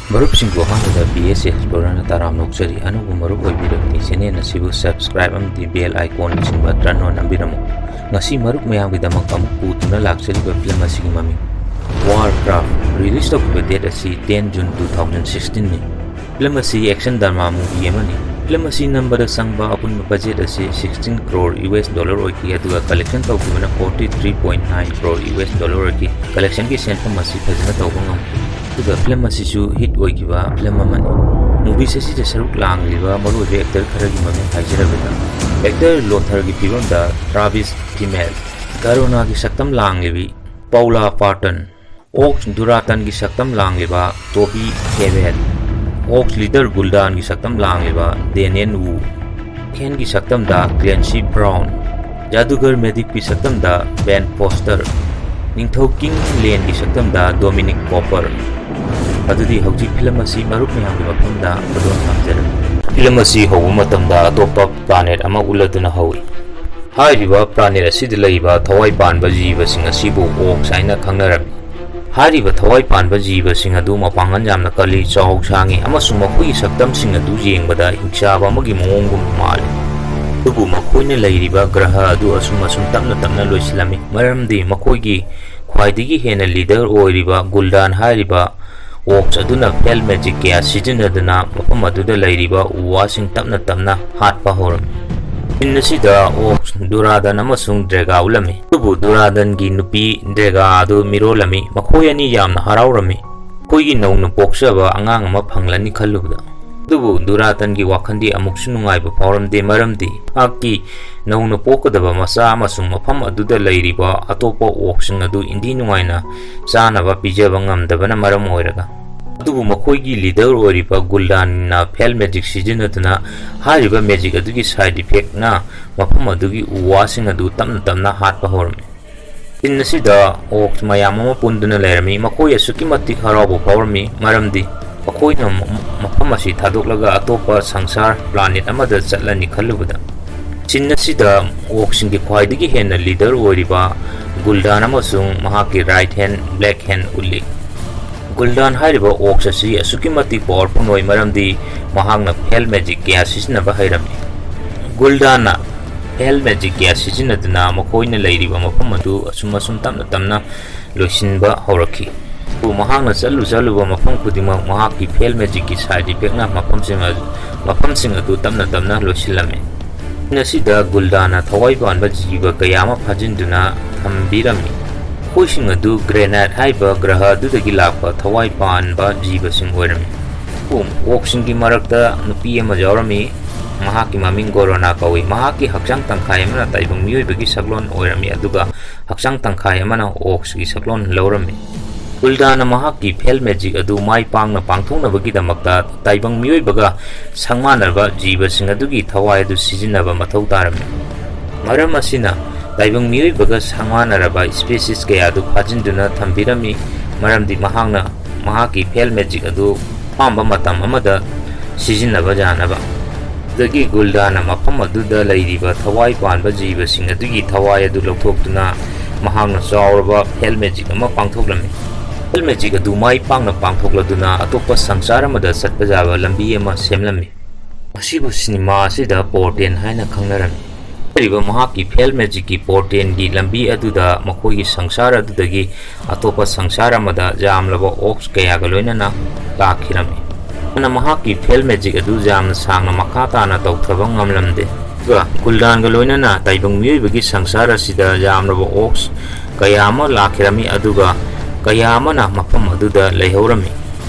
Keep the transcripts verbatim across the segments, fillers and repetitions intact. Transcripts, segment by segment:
ꯃꯔꯨꯞꯁꯤꯡꯕꯨ ꯑꯍꯥꯟꯕꯗ B S Explorerꯅ ꯇꯔꯥꯝꯅ ꯑꯣꯛꯆꯔꯤ꯫ ꯑꯅꯧꯕ ꯃꯔꯨꯞ ꯑꯣꯏꯕꯤꯔꯕꯗꯤ channel ꯑꯁꯤꯕꯨ subscribe ꯑꯃꯗꯤ bell iconꯅꯆꯤꯡꯕ turn on ꯅꯝꯕꯤꯔꯝꯃꯨ꯫ ꯉꯁꯤ ꯃꯔꯨꯞ ꯃꯌꯥꯝꯒꯤꯗꯃꯛ ꯑꯃꯨꯛ ꯄꯨꯗꯨꯅ ꯂꯥꯛꯆꯔꯤꯕ film ꯑꯁꯤꯒꯤ ꯃꯃꯤꯡ Warcraft꯫ Release ꯇꯧꯈꯤꯕ date ꯑꯁꯤ ten June two thousand sixteenꯅꯤ꯫ Film ꯑꯁꯤ action drama movie ꯑꯃꯅꯤ꯫ Film ꯑꯁꯤ ꯅꯝꯕꯗ ꯆꯪꯕ ꯑꯄꯨꯟꯕ budget ꯑꯁꯤ sixteen crore U S dollar ꯑꯣꯏꯈꯤ, ꯑꯗꯨꯒ collection ꯇꯧꯈꯤꯕꯅ forty three point nine crore U S dollar ꯑꯣꯏꯈꯤ꯫ Collectionꯒꯤ ꯁꯦꯟꯐꯝ ꯑꯁꯤ ꯐꯖꯅ ꯇꯧꯕ ꯉꯝꯈꯤ꯫ ꯑꯗꯨꯒ film ꯑꯁꯤꯁꯨ hit ꯑꯣꯏꯈꯤꯕ film ꯑꯃꯅꯤ꯫ Movies ꯑꯁꯤꯗ ꯁꯔꯨꯛ ꯂꯥꯡꯂꯤꯕ ꯃꯔꯨꯑꯣꯏꯕ actor ꯈꯔꯒꯤ ꯃꯃꯤꯡ ꯍꯥꯏꯖꯔꯕꯗ, actor Lotharꯒꯤ ꯐꯤꯕꯝꯗ Travis Fimmel, Garonaꯒꯤ ꯁꯛꯇꯝ ꯂꯥꯡꯂꯤꯕꯤ Paula Patton, Orc Durotanꯒꯤ ꯁꯛꯇꯝ ꯂꯥꯡꯂꯤꯕ Toby Kebbell, Orc leader Gul'danꯒꯤ ꯁꯛꯇꯝ ꯂꯥꯡꯂꯤꯕ Daniel Wu, Khenꯒꯤ ꯁꯛꯇꯝꯗ Clancy Brown, ꯖꯥꯗꯨꯒꯔ Medivhꯀꯤ ꯁꯛꯇꯝꯗ Ben Foster, ꯅꯤꯡꯊꯧ King Llannꯒꯤ ꯁꯛꯇꯝꯗ Dominic Cooper꯫ ꯑꯗꯨꯗꯤ ꯍꯧꯖꯤꯛ film ꯑꯁꯤ ꯃꯔꯨꯞ ꯃꯌꯥꯝꯒꯤ ꯃꯐꯝꯗ ꯈꯨꯗꯣꯜ ꯊꯝꯖꯔꯒꯦ꯫ Film ꯑꯁꯤ ꯍꯧꯕ ꯃꯇꯝꯗ ꯑꯇꯣꯞꯄ planet ꯑꯃ ꯎꯠꯂꯗꯨꯅ ꯍꯧꯏ꯫ ꯍꯥꯏꯔꯤꯕ planet ꯑꯁꯤꯗ ꯂꯩꯔꯤꯕ ꯊꯋꯥꯏ ꯄꯥꯟꯕ ꯖꯤꯕꯁꯤꯡ ꯑꯁꯤꯕꯨ Orcs ꯍꯥꯏꯅ ꯈꯪꯅꯔꯝꯃꯤ꯫ ꯍꯥꯏꯔꯤꯕ ꯊꯋꯥꯏ ꯄꯥꯟꯕ ꯖꯤꯕꯁꯤꯡ ꯑꯗꯨ ꯃꯄꯥꯡꯒꯜ ꯌꯥꯝꯅ ꯀꯜꯂꯤ, ꯆꯥꯎ ꯁꯥꯡꯉꯤ ꯑꯃꯁꯨꯡ ꯃꯈꯣꯏꯒꯤ ꯁꯛꯇꯝꯁꯤꯡ ꯑꯗꯨ ꯌꯦꯡꯕꯗ ꯍꯤꯡꯆꯥꯕ ꯑꯃꯒꯤ ꯃꯑꯣꯡꯒꯨꯝ ꯃꯥꯜꯂꯤ꯫ ꯑꯗꯨꯕꯨ ꯃꯈꯣꯏꯅ ꯂꯩꯔꯤꯕ ꯒ꯭ꯔꯍ ꯑꯗꯨ ꯑꯁꯨꯝ ꯑꯁꯨꯝ ꯇꯞꯅ ꯇꯞꯅ ꯂꯣꯏꯁꯤꯜꯂꯝꯃꯤ, ꯃꯔꯝꯗꯤ ꯃꯈꯣꯏꯒꯤ ꯈ꯭ꯋꯥꯏꯗꯒꯤ ꯍꯦꯟꯅ leader ꯑꯣꯏꯔꯤꯕ Gul'dan ꯍꯥꯏꯔꯤꯕ Orcs ꯑꯗꯨꯅ fel magic ꯀꯌꯥ ꯁꯤꯖꯤꯟꯅꯗꯨꯅ ꯃꯐꯝ ꯑꯗꯨꯗ ꯂꯩꯔꯤꯕ ꯎ ꯋꯥꯁꯤꯡ ꯇꯞꯅ ꯇꯞꯅ ꯍꯥꯠꯄ ꯍꯧꯔꯝꯃꯤ꯫ Scene ꯑꯁꯤꯗ Orcs Durotan ꯑꯃꯁꯨꯡ Drega ꯎꯠꯂꯝꯃꯤ꯫ ꯑꯗꯨꯕꯨ Durotanꯒꯤ ꯅꯨꯄꯤ Drega ꯑꯗꯨ ꯃꯤꯔꯣꯜꯂꯝꯃꯤ꯫ ꯃꯈꯣꯏ ꯑꯅꯤ ꯌꯥꯝꯅ ꯍꯔꯥꯎꯔꯝꯃꯤ, ꯃꯈꯣꯏꯒꯤ ꯅꯧꯅ ꯄꯣꯛꯆꯕ ꯑꯉꯥꯡ ꯑꯃ ꯐꯪꯂꯅꯤ ꯈꯜꯂꯨꯕꯗ꯫ ꯑꯗꯨꯕꯨ Durotanꯒꯤ ꯋꯥꯈꯜꯗꯤ ꯑꯃꯨꯛꯁꯨ ꯅꯨꯡꯉꯥꯏꯕ ꯐꯥꯎꯔꯝꯗꯦ, ꯃꯔꯝꯗꯤ ꯃꯍꯥꯛꯀꯤ ꯅꯧꯅ ꯄꯣꯛꯀꯗꯕ ꯃꯆꯥ ꯑꯃꯁꯨꯡ ꯃꯐꯝ ꯑꯗꯨꯗ ꯂꯩꯔꯤꯕ ꯑꯇꯣꯞꯄ Orcsꯁꯤꯡ ꯑꯗꯨ ꯏꯟꯊꯤ ꯅꯨꯡꯉꯥꯏꯅ ꯆꯥꯅꯕ ꯄꯤꯖꯕ ꯉꯝꯗꯕꯅ ꯃꯔꯝ ꯑꯣꯏꯔꯒ꯫ ꯑꯗꯨꯕꯨ ꯃꯈꯣꯏꯒꯤ leader ꯑꯣꯏꯔꯤꯕ Gul'danꯅ fel magic ꯁꯤꯖꯤꯟꯅꯗꯨꯅ ꯍꯥꯏꯔꯤꯕ magic ꯑꯗꯨꯒꯤ side effectꯅ ꯃꯐꯝ ꯑꯗꯨꯒꯤ ꯎ ꯋꯥꯁꯤꯡ ꯑꯗꯨ ꯇꯞꯅ ꯇꯞꯅ ꯍꯥꯠꯄ ꯍꯧꯔꯝꯃꯤ꯫ Scene ꯑꯁꯤꯗ Orcs ꯃꯌꯥꯝ ꯑꯃ ꯄꯨꯟꯗꯨꯅ ꯂꯩꯔꯝꯃꯤ꯫ ꯃꯈꯣꯏ ꯑꯁꯨꯛꯀꯤ ꯃꯇꯤꯛ ꯍꯔꯥꯎꯕ ꯐꯥꯎꯔꯝꯃꯤ, ꯃꯔꯝꯗꯤ ꯃꯈꯣꯏꯅ ꯃ-, ꯃꯐꯝ ꯑꯁꯤ ꯊꯥꯗꯣꯛꯂꯒ ꯑꯇꯣꯞꯄ ꯁꯪꯁꯥꯔ planet ꯑꯃꯗ ꯆꯠꯂꯅꯤ ꯈꯜꯂꯨꯕꯗ꯫ Scene ꯑꯁꯤꯗ Orcsꯁꯤꯡꯒꯤ ꯈ꯭ꯋꯥꯏꯗꯒꯤ ꯍꯦꯟꯅ leader ꯑꯣꯏꯔꯤꯕ Gul'dan ꯑꯃꯁꯨꯡ ꯃꯍꯥꯛꯀꯤ right hand, Black Hand ꯎꯠꯂꯤ꯫ ꯒꯨꯜꯗꯥꯟ ꯍꯥꯏꯔꯤꯕ ꯑꯣꯛꯁ ꯑꯁꯤ ꯑꯁꯨꯛꯀꯤ ꯃꯇꯤꯛ ꯄꯥꯋꯔꯐꯨꯜ ꯑꯣꯏ, ꯃꯔꯝꯗꯤ ꯃꯍꯥꯛꯅ ꯐꯦꯜ ꯃꯦꯖꯤꯛ ꯀꯌꯥ ꯁꯤꯖꯤꯟꯅꯕ ꯍꯩꯔꯝꯃꯤ꯫ ꯒꯨꯜꯗꯥꯟꯅ ꯐꯦꯜ ꯃꯦꯖꯤꯛ ꯀꯌꯥ ꯁꯤꯖꯤꯟꯅꯗꯨꯅ ꯃꯈꯣꯏꯅ ꯂꯩꯔꯤꯕ ꯃꯐꯝ ꯑꯗꯨ ꯑꯁꯨꯝ ꯑꯁꯨꯝ ꯇꯞꯅ ꯇꯞꯅ ꯂꯣꯏꯁꯤꯟꯕ ꯍꯧꯔꯛꯈꯤ꯫ ꯑꯗꯨꯕꯨ ꯃꯍꯥꯛꯅ ꯆꯠꯂꯨ ꯆꯠꯂꯨꯕ ꯃꯐꯝ ꯈꯨꯗꯤꯡꯃꯛ ꯃꯍꯥꯛꯀꯤ ꯐꯦꯜ ꯃꯦꯖꯤꯛꯀꯤ ꯁꯥꯏꯠ ꯏꯐꯦꯛꯅ ꯃꯐꯝꯁꯤꯡ ꯑꯗꯨ, ꯃꯐꯝꯁꯤꯡ ꯑꯗꯨ ꯇꯞꯅ ꯇꯞꯅ ꯂꯣꯏꯁꯤꯜꯂꯝꯃꯤ꯫ ꯃꯁꯤꯗ ꯒꯨꯜꯗꯥꯟꯅ ꯊꯋꯥꯏ ꯄꯥꯟꯕ ꯖꯤꯕ ꯀꯌꯥ ꯑꯃ ꯐꯥꯖꯤꯟꯗꯨꯅ ꯊꯝꯕꯤꯔꯝꯃꯤ꯫ ꯃꯈꯣꯏꯁꯤꯡ ꯑꯗꯨ ꯒ꯭ꯔꯦꯅꯥꯏꯠ ꯍꯥꯏꯔꯤꯕ ꯒ꯭ꯔꯍ ꯑꯗꯨꯗꯒꯤ ꯂꯥꯛꯄ ꯊꯋꯥꯏ ꯄꯥꯟꯕ ꯖꯤꯕꯁꯤꯡ ꯑꯣꯏꯔꯝꯃꯤ꯫ ꯑꯣꯛꯁꯤꯡꯒꯤ ꯃꯔꯛꯇ ꯅꯨꯄꯤ ꯑꯃ ꯌꯥꯎꯔꯝꯃꯤ꯫ ꯃꯍꯥꯛꯀꯤ ꯃꯃꯤꯡ ꯒꯣꯔꯣꯅꯥ ꯀꯧꯏ꯫ ꯃꯍꯥꯛꯀꯤ ꯍꯛꯆꯥꯡ ꯇꯪꯈꯥꯏ ꯑꯃꯅ ꯇꯥꯏꯕꯪ ꯃꯤꯑꯣꯏꯕꯒꯤ ꯁꯛꯂꯣꯟ ꯑꯣꯏꯔꯝꯃꯤ, ꯑꯗꯨꯒ ꯍꯛꯆꯥꯡ ꯇꯪꯈꯥꯏ ꯑꯃꯅ ꯑꯣꯛꯁꯀꯤ ꯁꯛꯂꯣꯟ ꯂꯧꯔꯝꯃꯤ꯫ ꯒꯨꯜꯗꯥꯅ ꯃꯍꯥꯛꯀꯤ ꯐꯦꯜ ꯃꯦꯖꯤꯛ ꯑꯗꯨ ꯃꯥꯏ ꯄꯥꯛꯅ ꯄꯥꯡꯊꯣꯛꯅꯕꯒꯤꯗꯃꯛꯇ ꯇꯥꯏꯕꯪ ꯃꯤꯑꯣꯏꯕꯒ ꯁꯪꯃꯥꯟꯅꯔꯕ ꯖꯤꯕꯁꯤꯡ ꯑꯗꯨꯒꯤ ꯊꯋꯥꯏ ꯑꯗꯨ ꯁꯤꯖꯤꯟꯅꯕ ꯃꯊꯧ ꯇꯥꯔꯝꯃꯤ꯫ ꯃꯔꯝ ꯑꯁꯤꯅ ꯇꯥꯏꯕꯪ ꯃꯤꯑꯣꯏꯕꯒ ꯁꯪꯃꯥꯟꯅꯔꯕ ꯁ꯭ꯄꯦꯁꯤꯁ ꯀꯌꯥ ꯑꯗꯨ ꯐꯥꯖꯤꯟꯗꯨꯅ ꯊꯝꯕꯤꯔꯝꯃꯤ, ꯃꯔꯝꯗꯤ ꯃꯍꯥꯛꯅ ꯃꯍꯥꯛꯀꯤ ꯐꯦꯜ ꯃꯦꯖꯤꯛ ꯑꯗꯨ ꯑꯄꯥꯝꯕ ꯃꯇꯝ ꯑꯃꯗ ꯁꯤꯖꯤꯟꯅꯕ ꯌꯥꯅꯕ꯫ ꯑꯗꯨꯗꯒꯤ ꯒꯨꯜꯗꯥꯅ ꯃꯐꯝ ꯑꯗꯨꯗ ꯂꯩꯔꯤꯕ ꯊꯋꯥꯏ ꯄꯥꯟꯕ ꯖꯤꯕꯁꯤꯡ ꯑꯗꯨꯒꯤ ꯊꯋꯥꯏ ꯑꯗꯨ ꯂꯧꯊꯣꯛꯇꯨꯅ ꯃꯍꯥꯛꯅ ꯆꯥꯎꯔꯕ ꯐꯦꯜ ꯃꯦꯖꯤꯛ ꯑꯃ ꯄꯥꯡꯊꯣꯛꯂꯝꯃꯤ꯫ ꯐꯦꯜ ꯃꯦꯖꯤꯛ ꯑꯗꯨ ꯃꯥꯏ ꯄꯥꯛꯅ ꯄꯥꯡꯊꯣꯛꯂꯗꯨꯅ ꯑꯇꯣꯞꯄ ꯁꯪꯁꯥꯔ ꯑꯃꯗ ꯆꯠꯄ ꯌꯥꯕ ꯂꯝꯕꯤ ꯑꯃ ꯁꯦꯝꯂꯝꯃꯤ꯫ ꯃꯁꯤꯕꯨ ꯁꯤꯅꯦꯃꯥ ꯑꯁꯤꯗ ꯄꯣꯔꯇꯦꯟ ꯍꯥꯏꯅ ꯈꯪꯅꯔꯝꯃꯤ꯫ ꯍꯥꯏꯔꯤꯕ ꯃꯍꯥꯛꯀꯤ ꯐꯦꯜ ꯃꯦꯖꯤꯛꯀꯤ ꯄꯣꯔꯇꯦꯟꯒꯤ ꯂꯝꯕꯤ ꯑꯗꯨꯗ ꯃꯈꯣꯏꯒꯤ ꯁꯪꯁꯥꯔ ꯑꯗꯨꯗꯒꯤ ꯑꯇꯣꯞꯄ ꯁꯪꯁꯥꯔ ꯑꯃꯗ ꯌꯥꯝꯂꯕ ꯑꯣꯛꯁ ꯀꯌꯥꯒ ꯂꯣꯏꯅꯅ ꯂꯥꯛꯈꯤꯔꯝꯃꯤ꯫ ꯑꯗꯨꯅ ꯃꯍꯥꯛꯀꯤ ꯐꯦꯜ ꯃꯦꯖꯤꯛ ꯑꯗꯨ ꯌꯥꯝꯅ ꯁꯥꯡꯅ ꯃꯈꯥ ꯇꯥꯅ ꯇꯧꯊꯕ ꯉꯝꯂꯝꯗꯦ꯫ ꯑꯗꯨꯒ ꯒꯨꯜꯗꯥꯟꯒ ꯂꯣꯏꯅꯅ ꯇꯥꯏꯕꯪ ꯃꯤꯑꯣꯏꯕꯒꯤ ꯁꯪꯁꯥꯔ ꯑꯁꯤꯗ ꯌꯥꯝꯂꯕ ꯑꯣꯛꯁ ꯀꯌꯥ ꯑꯃ ꯂꯥꯛꯈꯤꯔꯝꯃꯤ, ꯑꯗꯨꯒ ꯀꯌꯥ ꯑꯃꯅ ꯃꯐꯝ ꯑꯗꯨꯗ ꯂꯩꯍꯧꯔꯝꯃꯤ꯫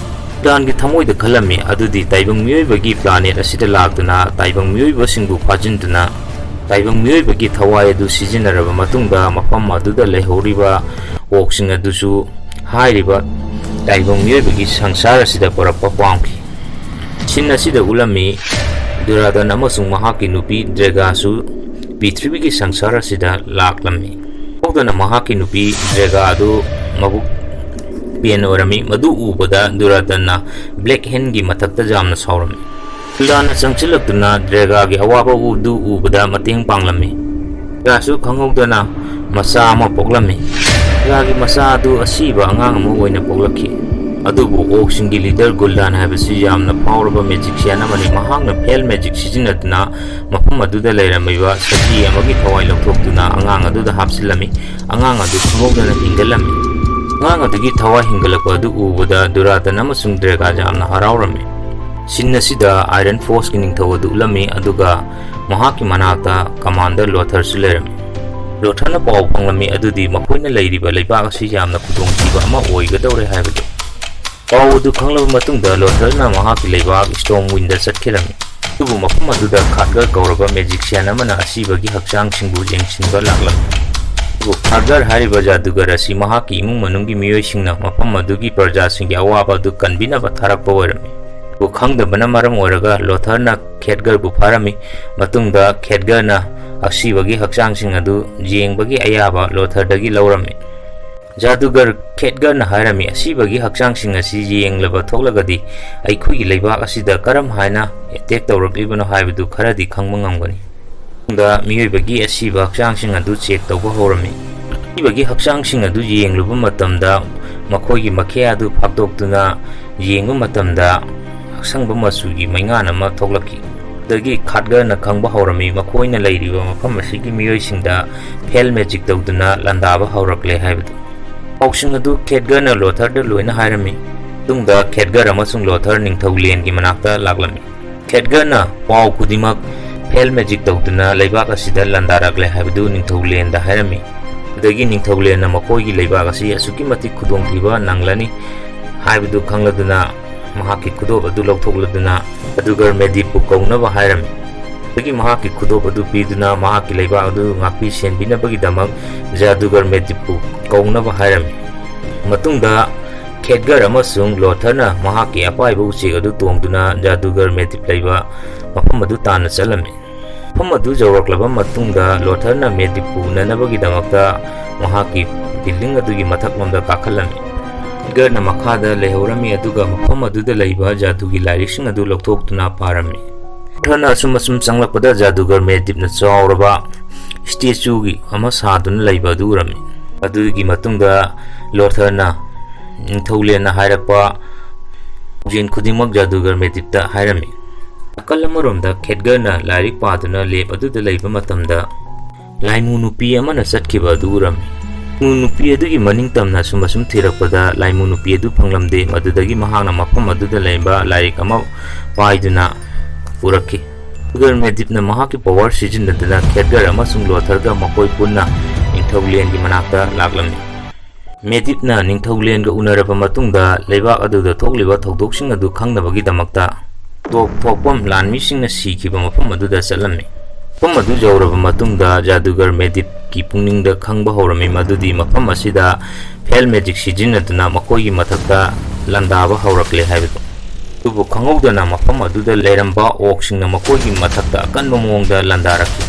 ꯒꯨꯜꯗꯥꯟꯒꯤ ꯊꯃꯣꯏꯗ ꯈꯜꯂꯝꯃꯤ, ꯑꯗꯨꯗꯤ ꯇꯥꯏꯕꯪ ꯃꯤꯑꯣꯏꯕꯒꯤ ꯄ꯭ꯂꯥꯅꯦꯠ ꯑꯁꯤꯗ ꯂꯥꯛꯇꯨꯅ ꯇꯥꯏꯕꯪ ꯃꯤꯑꯣꯏꯕꯁꯤꯡꯕꯨ ꯐꯥꯖꯤꯟꯗꯨꯅ ꯇꯥꯏꯕꯪ ꯃꯤꯑꯣꯏꯕꯒꯤ ꯊꯋꯥꯏ ꯑꯗꯨ ꯁꯤꯖꯤꯟꯅꯔꯕ ꯃꯇꯨꯡꯗ ꯃꯐꯝ ꯑꯗꯨꯗ ꯂꯩꯍꯧꯔꯤꯕ ꯑꯣꯛꯁꯤꯡ ꯑꯗꯨꯁꯨ ꯍꯥꯏꯔꯤꯕ ꯇꯥꯏꯕꯪ ꯃꯤꯑꯣꯏꯕꯒꯤ ꯁꯪꯁꯥꯔ ꯑꯁꯤꯗ ꯄꯨꯔꯛꯄ ꯄꯥꯝꯈꯤ꯫ ꯁꯤꯟ ꯑꯁꯤꯗ ꯎꯠꯂꯝꯃꯤ, ꯗꯨꯔꯥꯗꯟ ꯑꯃꯁꯨꯡ ꯃꯍꯥꯛꯀꯤ ꯅꯨꯄꯤ ꯗ꯭ꯔꯦꯒꯥꯁꯨ ꯄ꯭ꯔꯤꯊꯤꯕꯤꯒꯤ ꯁꯪꯁꯥꯔ ꯑꯁꯤꯗ ꯂꯥꯛꯂꯝꯃꯤ꯫ ꯍꯧꯗꯅ ꯃꯍꯥꯛꯀꯤ ꯅꯨꯄꯤ ꯗ꯭ꯔꯦꯒꯥ ꯑꯗꯨ ꯃꯕꯨꯛ ꯄꯦꯟ ꯑꯣꯏꯔꯝꯃꯤ꯫ ꯃꯗꯨ ꯎꯕꯗ ꯗꯨꯔꯥꯗꯟꯅ ꯕ꯭ꯂꯦꯛ ꯍꯦꯟꯒꯤ ꯃꯊꯛꯇ ꯌꯥꯝꯅ ꯁꯥꯎꯔꯝꯃꯤ꯫ ꯒꯨꯜꯗꯥꯟꯅ ꯆꯪꯁꯤꯜꯂꯛꯇꯨꯅ ꯗ꯭ꯔꯦꯒꯥꯒꯤ ꯑꯋꯥꯕ ꯑꯗꯨ ꯎꯕꯗ ꯃꯇꯦꯡ ꯄꯥꯡꯂꯝꯃꯤ꯫ ꯗ꯭ꯔꯦꯒꯥꯁꯨ ꯈꯪꯍꯧꯗꯅ ꯃꯆꯥ ꯑꯃ ꯄꯣꯛꯂꯝꯃꯤ꯫ ꯗ꯭ꯔꯦꯒꯥꯒꯤ ꯃꯆꯥ ꯑꯗꯨ ꯑꯁꯤꯕ ꯑꯉꯥꯡ ꯑꯃ ꯑꯣꯏꯅ ꯄꯣꯛꯂꯛꯈꯤ꯫ ꯑꯗꯨꯕꯨ ꯑꯣꯛꯁꯤꯡꯒꯤ ꯂꯤꯗꯔ ꯒꯨꯜꯗꯥꯟ ꯍꯥꯏꯕꯁꯤ ꯌꯥꯝꯅ ꯐꯥꯎꯔꯕ ꯃꯦꯖꯤꯛꯁꯤꯌꯥꯟ ꯑꯃꯅꯤ꯫ ꯃꯍꯥꯛꯅ ꯐꯦꯜ ꯃꯦꯖꯤꯛ ꯁꯤꯖꯤꯟꯅꯗꯨꯅ ꯃꯐꯝ ꯑꯗꯨꯗ ꯂꯩꯔꯝꯃꯤꯕ ꯁꯖꯤ ꯑꯃꯒꯤ ꯊꯋꯥꯏ ꯂꯧꯊꯣꯛꯇꯨꯅ ꯑꯉꯥꯡ ꯑꯗꯨꯗ ꯍꯥꯞꯆꯤꯜꯂꯝꯃꯤ꯫ ꯑꯉꯥꯡ ꯑꯗꯨ ꯈꯪꯍꯧꯗꯅ ꯍꯤꯡꯒꯠꯂꯝꯃꯤ꯫ ꯑꯉꯥꯡ ꯑꯗꯨꯒꯤ ꯊꯋꯥꯏ ꯍꯤꯡꯒꯠꯂꯛꯄ ꯑꯗꯨ ꯎꯕꯗ ꯗꯨꯔꯥꯇꯟ ꯑꯃꯁꯨꯡ ꯗ꯭ꯔꯦꯒꯥ ꯌꯥꯝꯅ ꯍꯔꯥꯎꯔꯝꯃꯤ꯫ ꯁꯤꯟ ꯑꯁꯤꯗ ꯑꯥꯏꯔꯟ ꯐꯣꯔꯁꯀꯤ ꯅꯤꯡꯊꯧ ꯑꯗꯨ ꯎꯠꯂꯝꯃꯤ, ꯑꯗꯨꯒ ꯃꯍꯥꯛꯀꯤ ꯃꯅꯥꯛꯇ ꯀꯃꯥꯟꯗꯔ ꯂꯣꯊꯔꯁꯨ ꯂꯩꯔꯝꯃꯤ꯫ ꯂꯣꯊꯔꯅ ꯄꯥꯎ ꯐꯪꯂꯝꯃꯤ ꯑꯗꯨꯗꯤ ꯃꯈꯣꯏꯅ ꯂꯩꯔꯤꯕ ꯂꯩꯕꯥꯛ ꯑꯁꯤ ꯌꯥꯝꯅ ꯈꯨꯗꯣꯡꯊꯤꯕ ꯑꯃ ꯑꯣꯏꯒꯗꯧꯔꯦ ꯍꯥꯏꯕꯗꯨ꯫ ꯄꯥꯎ ꯑꯗꯨ ꯈꯪꯂꯕ ꯃꯇꯨꯡꯗ ꯂꯣꯊꯔꯅ ꯃꯍꯥꯛꯀꯤ ꯂꯩꯕꯥꯛ ꯁ꯭ꯇꯣꯝ ꯋꯤꯟꯗ ꯆꯠꯈꯤꯔꯝꯃꯤ꯫ ꯑꯗꯨꯕꯨ ꯃꯐꯝ ꯑꯗꯨꯗ ꯈꯥꯠꯒꯔ ꯀꯧꯔꯕ ꯃꯦꯖꯤꯛꯁꯤꯌꯥꯟ ꯑꯃꯅ ꯑꯁꯤꯕꯒꯤ ꯍꯛꯆꯥꯡꯁꯤꯡꯕꯨ ꯌꯦꯡꯁꯤꯟꯕ ꯂꯥꯛꯂꯝꯃꯤ꯫ ꯑꯗꯨꯕꯨ ꯈꯥꯠꯒꯔ ꯍꯥꯏꯔꯤꯕ ꯖꯥꯗꯨꯒꯔ ꯑꯁꯤ ꯃꯍꯥꯛꯀꯤ ꯏꯃꯨꯡ ꯃꯅꯨꯡꯒꯤ ꯃꯤꯑꯣꯏꯁꯤꯡꯅ ꯃꯐꯝ ꯑꯗꯨꯒꯤ ꯄ꯭ꯔꯖꯥꯁꯤꯡꯒꯤ ꯑꯋꯥꯕ ꯑꯗꯨ ꯀꯟꯕꯤꯅꯕ ꯊꯥꯔꯛꯄ ꯑꯣꯏꯔꯝꯃꯤ꯫ ꯑꯗꯨꯕꯨ ꯈꯪꯗꯕꯅ ꯃꯔꯝ ꯑꯣꯏꯔꯒ ꯂꯣꯊꯔꯅ ꯈꯦꯠꯒꯔꯕꯨ ꯐꯥꯔꯝꯃꯤ꯫ ꯃꯇꯨꯡꯗ ꯈꯦꯠꯒꯔꯅ ꯑꯁꯤꯕꯒꯤ ꯍꯛꯆꯥꯡꯁꯤꯡ ꯑꯗꯨ ꯌꯦꯡꯕꯒꯤ ꯑꯌꯥꯕ ꯂꯣꯊꯔꯗꯒꯤ ꯂꯧꯔꯝꯃꯤ꯫ ꯖꯥꯗꯨꯒꯔ ꯈꯦꯠꯒꯔꯅ ꯍꯥꯏꯔꯝꯃꯤ, "ꯑꯁꯤꯕꯒꯤ ꯍꯛꯆꯥꯡꯁꯤꯡ ꯑꯁꯤ ꯌꯦꯡꯂꯕ ꯊꯣꯛꯂꯒꯗꯤ ꯑꯩꯈꯣꯏꯒꯤ ꯂꯩꯕꯥꯛ ꯑꯁꯤꯗ ꯀꯔꯝ ꯍꯥꯏꯅ ꯑꯦꯇꯦꯛ ꯇꯧꯔꯛꯂꯤꯕꯅꯣ ꯍꯥꯏꯕꯗꯨ ꯈꯔꯗꯤ ꯈꯪꯕ ꯉꯝꯒꯅꯤ꯫" ꯃꯇꯨꯡꯗ ꯃꯤꯑꯣꯏꯕꯒꯤ ꯑꯁꯤꯕ ꯍꯛꯆꯥꯡꯁꯤꯡ ꯑꯗꯨ ꯆꯦꯛ ꯇꯧꯕ ꯍꯧꯔꯝꯃꯤ꯫ ꯑꯁꯤꯕꯒꯤ ꯍꯛꯆꯥꯡꯁꯤꯡ ꯑꯗꯨ ꯌꯦꯡꯂꯨꯕ ꯃꯇꯝꯗ ꯃꯈꯣꯏꯒꯤ ꯃꯈꯌꯥ ꯑꯗꯨ ꯐꯥꯛꯇꯣꯛꯇꯨꯅ ꯌꯦꯡꯕ ꯃꯇꯝꯗ ꯑꯁꯪꯕ ꯃꯆꯨꯒꯤ ꯃꯩꯉꯥꯟ ꯑꯃ ꯊꯣꯛꯂꯛꯈꯤ꯫ ꯑꯗꯒꯤ ꯈꯥꯠꯒꯔꯅ ꯈꯪꯕ ꯍꯧꯔꯝꯃꯤ, ꯃꯈꯣꯏꯅ ꯂꯩꯔꯤꯕ ꯃꯐꯝ ꯑꯁꯤꯒꯤ ꯃꯤꯑꯣꯏꯁꯤꯡꯗ ꯐꯦꯜ ꯃꯦꯖꯤꯛ ꯇꯧꯗꯨꯅ ꯂꯥꯟꯗꯥꯕ ꯍꯧꯔꯛꯂꯦ ꯍꯥꯏꯕꯗꯨ꯫ ꯄꯥꯎꯁꯤꯡ ꯑꯗꯨ ꯈꯦꯠꯒꯔꯅ ꯂꯣꯊꯔꯗ ꯂꯣꯏꯅ ꯍꯥꯏꯔꯝꯃꯤ꯫ ꯃꯇꯨꯡꯗ ꯈꯦꯠꯒꯔ ꯑꯃꯁꯨꯡ ꯂꯣꯊꯔ ꯅꯤꯡꯊꯧ ꯂꯦꯟꯒꯤ ꯃꯅꯥꯛꯇ ꯂꯥꯛꯂꯝꯃꯤ꯫ ꯈꯦꯠꯒꯔꯅ ꯄꯥꯎ ꯈꯨꯗꯤꯡꯃꯛ ꯐꯦꯜ ꯃꯦꯖꯤꯛ ꯇꯧꯗꯨꯅ ꯂꯩꯕꯥꯛ ꯑꯁꯤꯗ ꯂꯥꯟꯗꯥꯔꯛꯂꯦ ꯍꯥꯏꯕꯗꯨ ꯅꯤꯡꯊꯧ ꯂꯦꯟꯗ ꯍꯥꯏꯔꯝꯃꯤ꯫ ꯑꯗꯨꯗꯒꯤ ꯅꯤꯡꯊꯧ ꯂꯦꯟꯅ ꯃꯈꯣꯏꯒꯤ ꯂꯩꯕꯥꯛ ꯑꯁꯤ ꯑꯁꯨꯛꯀꯤ ꯃꯇꯤꯛ ꯈꯨꯗꯣꯡꯊꯤꯕ ꯅꯪꯂꯅꯤ ꯍꯥꯏꯕꯗꯨ ꯈꯪꯂꯗꯨꯅ ꯃꯍꯥꯛꯀꯤ ꯈꯨꯗꯣꯞ ꯑꯗꯨ ꯂꯧꯊꯣꯛꯂꯗꯨꯅ ꯖꯥꯗꯨꯒꯔ ꯃꯦꯗꯤꯞꯄꯨ ꯀꯧꯅꯕ ꯍꯥꯏꯔꯝꯃꯤ꯫ ꯑꯗꯒꯤ ꯃꯍꯥꯛꯀꯤ ꯈꯨꯗꯣꯞ ꯑꯗꯨ ꯄꯤꯗꯨꯅ ꯃꯍꯥꯛꯀꯤ ꯂꯩꯕꯥꯛ ꯑꯗꯨ ꯉꯥꯛꯄꯤ ꯁꯦꯟꯕꯤꯅꯕꯒꯤꯗꯃꯛ ꯖꯥꯗꯨꯒꯔ ꯃꯦꯗꯤꯞꯄꯨ ꯀꯧꯅꯕ ꯍꯥꯏꯔꯝꯃꯤ꯫ ꯃꯇꯨꯡꯗ ꯈꯦꯠꯒꯔ ꯑꯃꯁꯨꯡ ꯂꯣꯊꯔꯅ ꯃꯍꯥꯛꯀꯤ ꯑꯄꯥꯏꯕ ꯎꯆꯦꯛ ꯑꯗꯨ ꯇꯣꯡꯗꯨꯅ ꯖꯥꯗꯨꯒꯔ ꯃꯦꯗꯤꯞ ꯂꯩꯕ ꯃꯐꯝ ꯑꯗꯨ ꯇꯥꯟꯅ ꯆꯠꯂꯝꯃꯤ꯫ ꯃꯐꯝ ꯑꯗꯨ ꯌꯧꯔꯛꯂꯕ ꯃꯇꯨꯡꯗ ꯂꯣꯊꯔꯅ ꯃꯦꯗꯤꯞꯄꯨ ꯎꯅꯅꯕꯒꯤꯗꯃꯛꯇ ꯃꯍꯥꯛꯀꯤ ꯕꯤꯜꯗꯤꯡ ꯑꯗꯨꯒꯤ ꯃꯊꯛꯂꯣꯝꯗ ꯀꯥꯈꯠꯂꯝꯃꯤ꯫ ꯈꯦꯠꯒꯔꯅ ꯃꯈꯥꯗ ꯂꯩꯍꯧꯔꯝꯃꯤ, ꯑꯗꯨꯒ ꯃꯐꯝ ꯑꯗꯨꯗ ꯂꯩꯕ ꯖꯥꯗꯨꯒꯤ ꯂꯥꯏꯔꯤꯛꯁꯤꯡ ꯑꯗꯨ ꯂꯧꯊꯣꯛꯇꯨꯅ ꯄꯥꯔꯝꯃꯤ꯫ ꯂꯣꯊꯔꯅ ꯑꯁꯨꯝ ꯑꯁꯨꯝ ꯆꯪꯂꯛꯄꯗ ꯖꯥꯗꯨꯒꯔ ꯃꯦꯗꯤꯞꯅ ꯆꯥꯎꯔꯕ ꯁ꯭ꯇꯦꯆꯨꯒꯤ ꯑꯃ ꯁꯥꯗꯨꯅ ꯂꯩꯕ ꯑꯗꯨ ꯎꯔꯝꯃꯤ꯫ ꯑꯗꯨꯒꯤ ꯃꯇꯨꯡꯗ ꯂꯣꯊꯔꯅ ꯅꯤꯡꯊꯧꯂꯦꯟꯅ ꯍꯥꯏꯔꯛꯄ ꯄꯥꯎꯖꯦꯜ ꯈꯨꯗꯤꯡꯃꯛ ꯖꯥꯗꯨꯒꯔ ꯃꯦꯗꯤꯞꯇ ꯍꯥꯏꯔꯝꯃꯤ꯫ ꯅꯥꯀꯜ ꯑꯃꯔꯣꯝꯗ ꯈꯦꯠꯒꯔꯅ ꯂꯥꯏꯔꯤꯛ ꯄꯥꯗꯨꯅ ꯂꯦꯞ ꯑꯗꯨꯗ ꯂꯩꯕ ꯃꯇꯝꯗ, ꯂꯥꯏꯃꯨ ꯅꯨꯄꯤ ꯑꯃꯅ ꯆꯠꯈꯤꯕ ꯑꯗꯨ ꯎꯔꯝꯃꯤ꯫ ꯂꯥꯏꯃꯨ ꯅꯨꯄꯤ ꯑꯗꯨꯒꯤ ꯃꯅꯤꯡ ꯇꯝꯅ ꯑꯁꯨꯝ ꯑꯁꯨꯝ ꯊꯤꯔꯛꯄꯗ ꯂꯥꯏꯃꯨ ꯅꯨꯄꯤ ꯑꯗꯨ ꯐꯪꯂꯝꯗꯦ꯫ ꯃꯗꯨꯗꯒꯤ ꯃꯍꯥꯛꯅ ꯃꯐꯝ ꯑꯗꯨꯗ ꯂꯩꯕ ꯂꯥꯏꯔꯤꯛ ꯑꯃ ꯄꯥꯏꯗꯨꯅ ꯄꯨꯔꯛꯈꯤ꯫ ꯖꯥꯗꯨꯒꯔ ꯃꯦꯗꯤꯞꯅ ꯃꯍꯥꯛꯀꯤ ꯄꯋꯥꯔ ꯁꯤꯖꯤꯟꯅꯗꯨꯅ ꯈꯦꯠꯒꯔ ꯑꯃꯁꯨꯡ ꯂꯣꯊꯔꯒ ꯃꯈꯣꯏ ꯄꯨꯟꯅ ꯅꯤꯡꯊꯧꯂꯦꯟꯒꯤ ꯃꯅꯥꯛꯇ ꯂꯥꯛꯂꯝꯃꯤ꯫ ꯃꯦꯗꯤꯞꯅ ꯅꯤꯡꯊꯧꯂꯦꯟꯒ ꯎꯅꯔꯕ ꯃꯇꯨꯡꯗ ꯂꯩꯕꯥꯛ ꯑꯗꯨꯗ ꯊꯣꯛꯂꯤꯕ ꯊꯧꯗꯣꯛꯁꯤꯡ ꯑꯗꯨ ꯈꯪꯅꯕꯒꯤꯗꯃꯛꯇ ꯇꯣꯞ ꯊꯣꯛꯄ ꯂꯥꯟꯃꯤꯁꯤꯡꯅ ꯁꯤꯈꯤꯕ ꯃꯐꯝ ꯑꯗꯨꯗ ꯆꯠꯂꯝꯃꯤ꯫ ꯃꯐꯝ ꯑꯗꯨ ꯌꯧꯔꯕ ꯃꯇꯨꯡꯗ ꯖꯥꯗꯨꯒꯔ ꯃꯦꯗꯤꯞꯀꯤ ꯄꯨꯛꯅꯤꯡꯗ ꯈꯪꯕ ꯍꯧꯔꯝꯃꯤ ꯃꯗꯨꯗꯤ ꯃꯐꯝ ꯑꯁꯤꯗ ꯐꯦꯜ ꯃꯦꯖꯤꯛ ꯁꯤꯖꯤꯟꯅꯗꯨꯅ ꯃꯈꯣꯏꯒꯤ ꯃꯊꯛꯇ ꯂꯥꯟꯗꯥꯕ ꯍꯧꯔꯛꯂꯦ ꯍꯥꯏꯕꯗꯨ꯫ ꯑꯗꯨꯕꯨ ꯈꯪꯍꯧꯗꯅ ꯃꯐꯝ ꯑꯗꯨꯗ ꯂꯩꯔꯝꯕ ꯑꯣꯛꯁꯤꯡꯅ ꯃꯈꯣꯏꯒꯤ ꯃꯊꯛꯇ ꯑꯀꯟꯕ ꯃꯑꯣꯡꯗ ꯂꯥꯟꯗꯥꯔꯛꯈꯤ꯫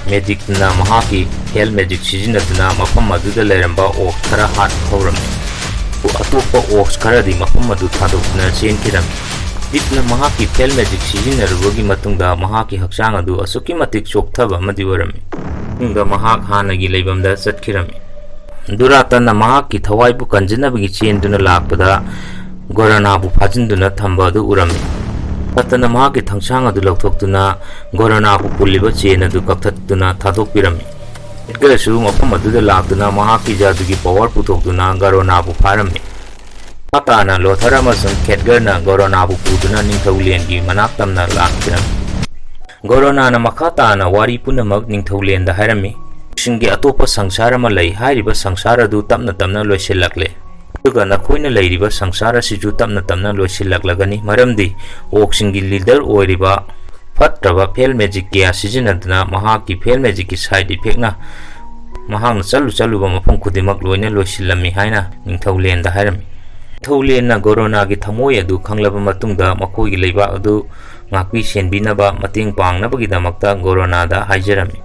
ꯃꯦꯗꯤꯞꯅ ꯃꯍꯥꯛꯀꯤ ꯐꯦꯜ ꯃꯦꯖꯤꯛ ꯁꯤꯖꯤꯟꯅꯗꯨꯅ ꯃꯐꯝ ꯑꯗꯨꯗ ꯂꯩꯔꯝꯕ ꯑꯣꯛ ꯈꯔ ꯍꯥꯠꯄ ꯍꯧꯔꯝꯃꯤ꯫ ꯑꯇꯣꯞꯄ ꯑꯣꯛꯁ ꯈꯔꯗꯤ ꯃꯐꯝ ꯑꯗꯨ ꯊꯥꯗꯣꯛꯇꯨꯅ ꯆꯦꯟꯈꯤꯔꯝꯃꯤ꯫ ꯃꯦꯗꯤꯞꯅ ꯃꯍꯥꯛꯀꯤ ꯐꯦꯜ ꯃꯦꯖꯤꯛ ꯁꯤꯖꯤꯟꯅꯔꯨꯕꯒꯤ ꯃꯇꯨꯡꯗ ꯃꯍꯥꯛꯀꯤ ꯍꯛꯆꯥꯡ ꯑꯗꯨ ꯑꯁꯨꯛꯀꯤ ꯃꯇꯤꯛ ꯆꯣꯛꯊꯕ ꯑꯃꯗꯤ ꯑꯣꯏꯔꯝꯃꯤ꯫ ꯃꯇꯨꯡꯗ ꯃꯍꯥꯛ ꯍꯥꯟꯅꯒꯤ ꯂꯩꯐꯝꯗ ꯆꯠꯈꯤꯔꯝꯃꯤ꯫ ꯗꯨꯔꯥꯇꯟꯅ ꯃꯍꯥꯛꯀꯤ ꯊꯋꯥꯏꯕꯨ ꯀꯟꯖꯅꯕꯒꯤ ꯆꯦꯟꯗꯨꯅ ꯂꯥꯛꯄꯗ ꯒꯣꯔꯣꯅꯥꯕꯨ ꯐꯥꯖꯤꯟꯗꯨꯅ ꯊꯝꯕ ꯑꯗꯨ ꯎꯔꯝꯃꯤ꯫ ꯗꯨꯔꯥꯇꯟꯅ ꯃꯍꯥꯛꯀꯤ ꯊꯥꯡꯁꯥꯡ ꯑꯗꯨ ꯂꯧꯊꯣꯛꯇꯨꯅ ꯒꯣꯔꯣꯅꯥꯕꯨ ꯄꯨꯜꯂꯤꯕ ꯆꯦꯟ ꯑꯗꯨ ꯀꯛꯊꯠꯇꯨꯅ ꯊꯥꯗꯣꯛꯄꯤꯔꯝꯃꯤ꯫ ꯈꯦꯠꯒꯔꯁꯨ ꯃꯐꯝ ꯑꯗꯨꯗ ꯂꯥꯛꯇꯨꯅ ꯃꯍꯥꯛꯀꯤ ꯖꯥꯗꯨꯒꯤ ꯄꯋꯥꯔ ꯄꯨꯊꯣꯛꯇꯨꯅ ꯒꯣꯔꯣꯅꯥꯕꯨ ꯐꯥꯔꯝꯃꯤ꯫ ꯃꯈꯥ ꯇꯥꯅ ꯂꯣꯊꯔ ꯑꯃꯁꯨꯡ ꯈꯦꯠꯒꯔꯅ ꯒꯣꯔꯣꯅꯥꯕꯨ ꯄꯨꯗꯨꯅ ꯅꯤꯡꯊꯧ ꯂꯦꯟꯒꯤ ꯃꯅꯥꯛ ꯇꯝꯅ ꯂꯥꯛꯈꯤꯔꯝꯃꯤ꯫ ꯒꯣꯔꯣꯅꯥꯅ ꯃꯈꯥ ꯇꯥꯅ ꯋꯥꯔꯤ ꯄꯨꯝꯅꯃꯛ ꯅꯤꯡꯊꯧ ꯂꯦꯟꯗ ꯍꯥꯏꯔꯝꯃꯤ꯫ ꯁꯤꯡꯒꯤ ꯑꯇꯣꯞꯄ ꯁꯪꯁꯥꯔ ꯑꯃ ꯂꯩ, ꯍꯥꯏꯔꯤꯕ ꯁꯪꯁꯥꯔ ꯑꯗꯨ ꯇꯞꯅ ꯇꯞꯅ ꯂꯣꯏꯁꯤꯜꯂꯛꯂꯦ꯫ ꯑꯗꯨꯒ ꯅꯈꯣꯏꯅ ꯂꯩꯔꯤꯕ ꯁꯪꯁꯥꯔ ꯑꯁꯤꯁꯨ ꯇꯞꯅ ꯇꯞꯅ ꯂꯣꯏꯁꯤꯜꯂꯛꯂꯒꯅꯤ, ꯃꯔꯝꯗꯤ ꯑꯣꯛꯁꯤꯡꯒꯤ ꯂꯤꯗꯔ ꯑꯣꯏꯔꯤꯕ ꯐꯠꯇ꯭ꯔꯕ ꯐꯦꯜ ꯃꯦꯖꯤꯛ ꯀꯌꯥ ꯁꯤꯖꯤꯟꯅꯗꯨꯅ ꯃꯍꯥꯛꯀꯤ ꯐꯦꯜ ꯃꯦꯖꯤꯛꯀꯤ ꯁꯥꯏꯠ ꯏꯐꯦꯛꯅ ꯃꯍꯥꯛꯅ ꯆꯠꯂꯨ ꯆꯠꯂꯨꯕ ꯃꯐꯝ ꯈꯨꯗꯤꯡꯃꯛ ꯂꯣꯏꯅ ꯂꯣꯏꯁꯤꯜꯂꯝꯃꯤ ꯍꯥꯏꯅ ꯅꯤꯡꯊꯧ ꯂꯦꯟꯗ ꯍꯥꯏꯔꯝꯃꯤ꯫ ꯅꯤꯡꯊꯧ ꯂꯦꯟꯅ ꯒꯣꯔꯣꯅꯥꯒꯤ ꯊꯃꯣꯏ ꯑꯗꯨ ꯈꯪꯂꯕ ꯃꯇꯨꯡꯗ ꯃꯈꯣꯏꯒꯤ ꯂꯩꯕꯥꯛ ꯑꯗꯨ ꯉꯥꯛꯄꯤ ꯁꯦꯟꯕꯤꯅꯕ ꯃꯇꯦꯡ ꯄꯥꯡꯅꯕꯒꯤꯗꯃꯛꯇ ꯒꯣꯔꯣꯅꯥꯗ ꯍꯥꯏꯖꯔꯝꯃꯤ꯫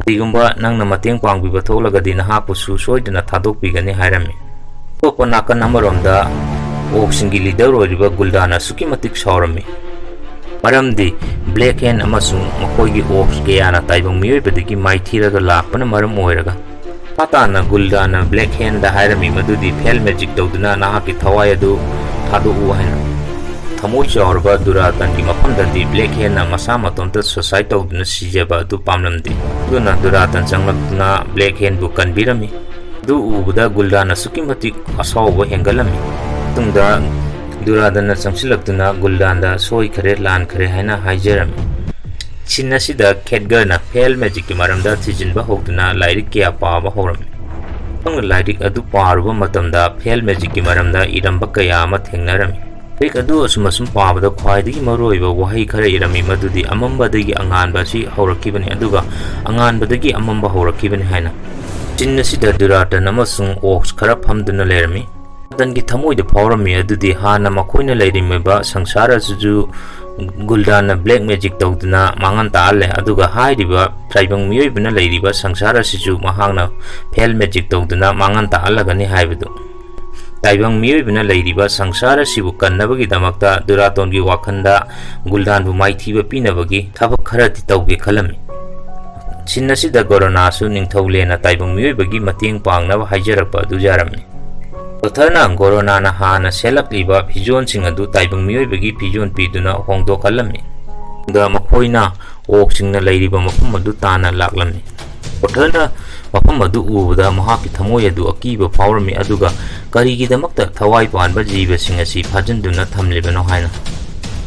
"ꯀꯔꯤꯒꯨꯝꯕ ꯅꯪꯅ ꯃꯇꯦꯡ ꯄꯥꯡꯕꯤꯕ ꯊꯣꯛꯂꯒꯗꯤ ꯅꯍꯥꯛꯄꯨꯁꯨ ꯁꯣꯏꯗꯅ ꯊꯥꯗꯣꯛꯄꯤꯒꯅꯤ" ꯍꯥꯏꯔꯝꯃꯤ꯫ ꯑꯇꯣꯞꯄ ꯅꯥꯀꯟ ꯑꯃꯔꯣꯝꯗ ꯑꯣꯛꯁꯤꯡꯒꯤ ꯂꯤꯗꯔ ꯑꯣꯏꯔꯤꯕ ꯒꯨꯜꯗꯥꯅ ꯑꯁꯨꯛꯀꯤ ꯃꯇꯤꯛ ꯁꯥꯎꯔꯝꯃꯤ, ꯃꯔꯝꯗꯤ ꯕ꯭ꯂꯦꯛ ꯍꯦꯟ ꯑꯃꯁꯨꯡ ꯃꯈꯣꯏꯒꯤ ꯑꯣꯛꯁ ꯀꯌꯥꯅ ꯇꯥꯏꯕꯪ ꯃꯤꯑꯣꯏꯕꯗꯒꯤ ꯃꯥꯏꯊꯤꯔꯒ ꯂꯥꯛꯄꯅ ꯃꯔꯝ ꯑꯣꯏꯔꯒ ꯃꯈꯥ ꯇꯥꯅ ꯒꯨꯜꯗꯥꯅ ꯕ꯭ꯂꯦꯛ ꯍꯦꯟꯗ ꯍꯥꯏꯔꯝꯃꯤ ꯃꯗꯨꯗꯤ ꯐꯦꯜ ꯃꯦꯖꯤꯛ ꯇꯧꯗꯨꯅ ꯅꯍꯥꯛꯀꯤ ꯊꯋꯥꯏ ꯑꯗꯨ ꯊꯥꯗꯣꯛꯎ ꯍꯥꯏꯅ꯫ ꯊꯃꯣꯏ ꯆꯥꯎꯔꯕ ꯗꯨꯔꯥꯇꯟꯒꯤ ꯃꯐꯝꯗꯗꯤ ꯕ꯭ꯂꯦꯛ ꯍꯦꯟꯅ ꯃꯁꯥ ꯃꯇꯣꯝꯇ ꯁꯨꯁꯥꯏꯠ ꯇꯧꯗꯨꯅ ꯁꯤꯖꯕ ꯑꯗꯨ ꯄꯥꯝꯂꯝꯗꯦ꯫ ꯑꯗꯨꯅ ꯗꯨꯔꯥꯇꯟ ꯆꯪꯂꯛꯇꯨꯅ ꯕ꯭ꯂꯦꯛ ꯍꯦꯟꯕꯨ ꯀꯟꯕꯤꯔꯝꯃꯤ꯫ ꯑꯗꯨ ꯎꯕꯗ ꯒꯨꯜꯗꯥꯟ ꯑꯁꯨꯛꯀꯤ ꯃꯇꯤꯛ ꯑꯁꯥꯎꯕ ꯍꯦꯟꯒꯠꯂꯝꯃꯤ꯫ ꯃꯇꯨꯡꯗ ꯗꯨꯔꯥꯗꯟꯅ ꯆꯪꯁꯤꯜꯂꯛꯇꯨꯅ ꯒꯨꯜꯗꯥꯟꯗ ꯁꯣꯏꯈꯔꯦ, ꯂꯥꯟꯈꯔꯦ ꯍꯥꯏꯅ ꯍꯥꯏꯖꯔꯝꯃꯤ꯫ ꯁꯤꯟ ꯑꯁꯤꯗ ꯈꯦꯠꯒꯔꯅ ꯐꯦꯜ ꯃꯦꯖꯤꯛꯀꯤ ꯃꯔꯝꯗ ꯊꯤꯖꯤꯟꯕ ꯍꯧꯗꯨꯅ ꯂꯥꯏꯔꯤꯛ ꯀꯌꯥ ꯄꯥꯕ ꯍꯧꯔꯝꯃꯤ꯫ ꯃꯍꯥꯛꯅ ꯂꯥꯏꯔꯤꯛ ꯑꯗꯨ ꯄꯥꯔꯨꯕ ꯃꯇꯝꯗ ꯐꯦꯜ ꯃꯦꯖꯤꯛꯀꯤ ꯃꯔꯝꯗ ꯏꯔꯝꯕ ꯀꯌꯥ ꯑꯃ ꯊꯦꯡꯅꯔꯝꯃꯤ꯫ ꯂꯥꯏꯔꯤꯛ ꯑꯗꯨ ꯑꯁꯨꯝ ꯑꯁꯨꯝ ꯄꯥꯕꯗ ꯈ꯭ꯋꯥꯏꯗꯒꯤ ꯃꯔꯨꯑꯣꯏꯕ ꯋꯥꯍꯩ ꯈꯔ ꯏꯔꯝꯃꯤ, ꯃꯗꯨꯗꯤ ꯑꯃꯝꯕꯗꯒꯤ ꯑꯉꯥꯟꯕ ꯑꯁꯤ ꯍꯧꯔꯛꯈꯤꯕꯅꯤ, ꯑꯗꯨꯒ ꯑꯉꯥꯟꯕꯗꯒꯤ ꯑꯃꯝꯕ ꯍꯧꯔꯛꯈꯤꯕꯅꯤ ꯍꯥꯏꯅ꯫ ꯁꯤꯟ ꯑꯁꯤꯗ ꯗꯨꯔꯥꯇꯟ ꯑꯃꯁꯨꯡ ꯑꯣꯛꯁ ꯈꯔ ꯐꯝꯗꯨꯅ ꯂꯩꯔꯝꯃꯤ꯫ ꯗꯨꯔꯥꯇꯟꯒꯤ ꯊꯃꯣꯏꯗ ꯐꯥꯎꯔꯝꯃꯤ ꯑꯗꯨꯗꯤ ꯍꯥꯟꯅ ꯃꯈꯣꯏꯅ ꯂꯩꯔꯝꯃꯤꯕ ꯁꯪꯁꯥꯔ ꯑꯁꯤꯁꯨ ꯒꯨꯜꯗꯥꯟꯅ ꯕ꯭ꯂꯦꯛ ꯃꯦꯖꯤꯛ ꯇꯧꯗꯨꯅ ꯃꯥꯡꯍꯟ ꯇꯥꯛꯍꯜꯂꯦ, ꯑꯗꯨꯒ ꯍꯥꯏꯔꯤꯕ ꯇꯥꯏꯕꯪ ꯃꯤꯑꯣꯏꯕꯅ ꯂꯩꯔꯤꯕ ꯁꯪꯁꯥꯔ ꯑꯁꯤꯁꯨ ꯃꯍꯥꯛꯅ ꯐꯦꯜ ꯃꯦꯖꯤꯛ ꯇꯧꯗꯨꯅ ꯃꯥꯡꯍꯟ ꯇꯥꯛꯍꯜꯂꯒꯅꯤ ꯍꯥꯏꯕꯗꯨ꯫ ꯇꯥꯏꯕꯪ ꯃꯤꯑꯣꯏꯕꯅ ꯂꯩꯔꯤꯕ ꯁꯪꯁꯥꯔ ꯑꯁꯤꯕꯨ ꯀꯟꯅꯕꯒꯤꯗꯃꯛꯇ ꯗꯨꯔꯥꯇꯣꯟꯒꯤ ꯋꯥꯈꯜꯗ ꯒꯨꯜꯗꯥꯟꯕꯨ ꯃꯥꯏꯊꯤꯕ ꯄꯤꯅꯕꯒꯤ ꯊꯕꯛ ꯈꯔꯗꯤ ꯇꯧꯒꯦ ꯈꯜꯂꯝꯃꯤ꯫ ꯁꯤꯟ ꯑꯁꯤꯗ ꯒꯣꯔꯣꯅꯥꯁꯨ ꯅꯤꯡꯊꯧ ꯂꯦꯟꯅ ꯇꯥꯏꯕꯪ ꯃꯤꯑꯣꯏꯕꯒꯤ ꯃꯇꯦꯡ ꯄꯥꯡꯅꯕ ꯍꯥꯏꯖꯔꯛꯄ ꯑꯗꯨ ꯌꯥꯔꯝꯃꯤ꯫ ꯂꯣꯊꯔꯅ ꯒꯣꯔꯣꯅꯥꯅ ꯍꯥꯟꯅ ꯁꯦꯠꯂꯛꯂꯤꯕ ꯐꯤꯖꯣꯜꯁꯤꯡ ꯑꯗꯨ ꯇꯥꯏꯕꯪ ꯃꯤꯑꯣꯏꯕꯒꯤ ꯐꯤꯖꯣꯜ ꯄꯤꯗꯨꯅ ꯍꯣꯡꯗꯣꯛꯍꯜꯂꯝꯃꯤ꯫ ꯇꯨꯡꯗ ꯃꯈꯣꯏꯅ ꯑꯣꯛꯁꯤꯡꯅ ꯂꯩꯔꯤꯕ ꯃꯐꯝ ꯑꯗꯨ ꯇꯥꯟꯅ ꯂꯥꯛꯂꯝꯃꯤ꯫ ꯂꯣꯊꯔꯅ ꯃꯐꯝ ꯑꯗꯨ ꯎꯕꯗ ꯃꯍꯥꯛꯀꯤ ꯊꯃꯣꯏ ꯑꯗꯨ ꯑꯀꯤꯕ ꯐꯥꯎꯔꯝꯃꯤ, ꯑꯗꯨꯒ ꯀꯔꯤꯒꯤꯗꯃꯛꯇ ꯊꯋꯥꯏ ꯄꯥꯟꯕ ꯖꯤꯕꯁꯤꯡ ꯑꯁꯤ ꯐꯥꯖꯤꯟꯗꯨꯅ ꯊꯝꯂꯤꯕꯅꯣ ꯍꯥꯏꯅ꯫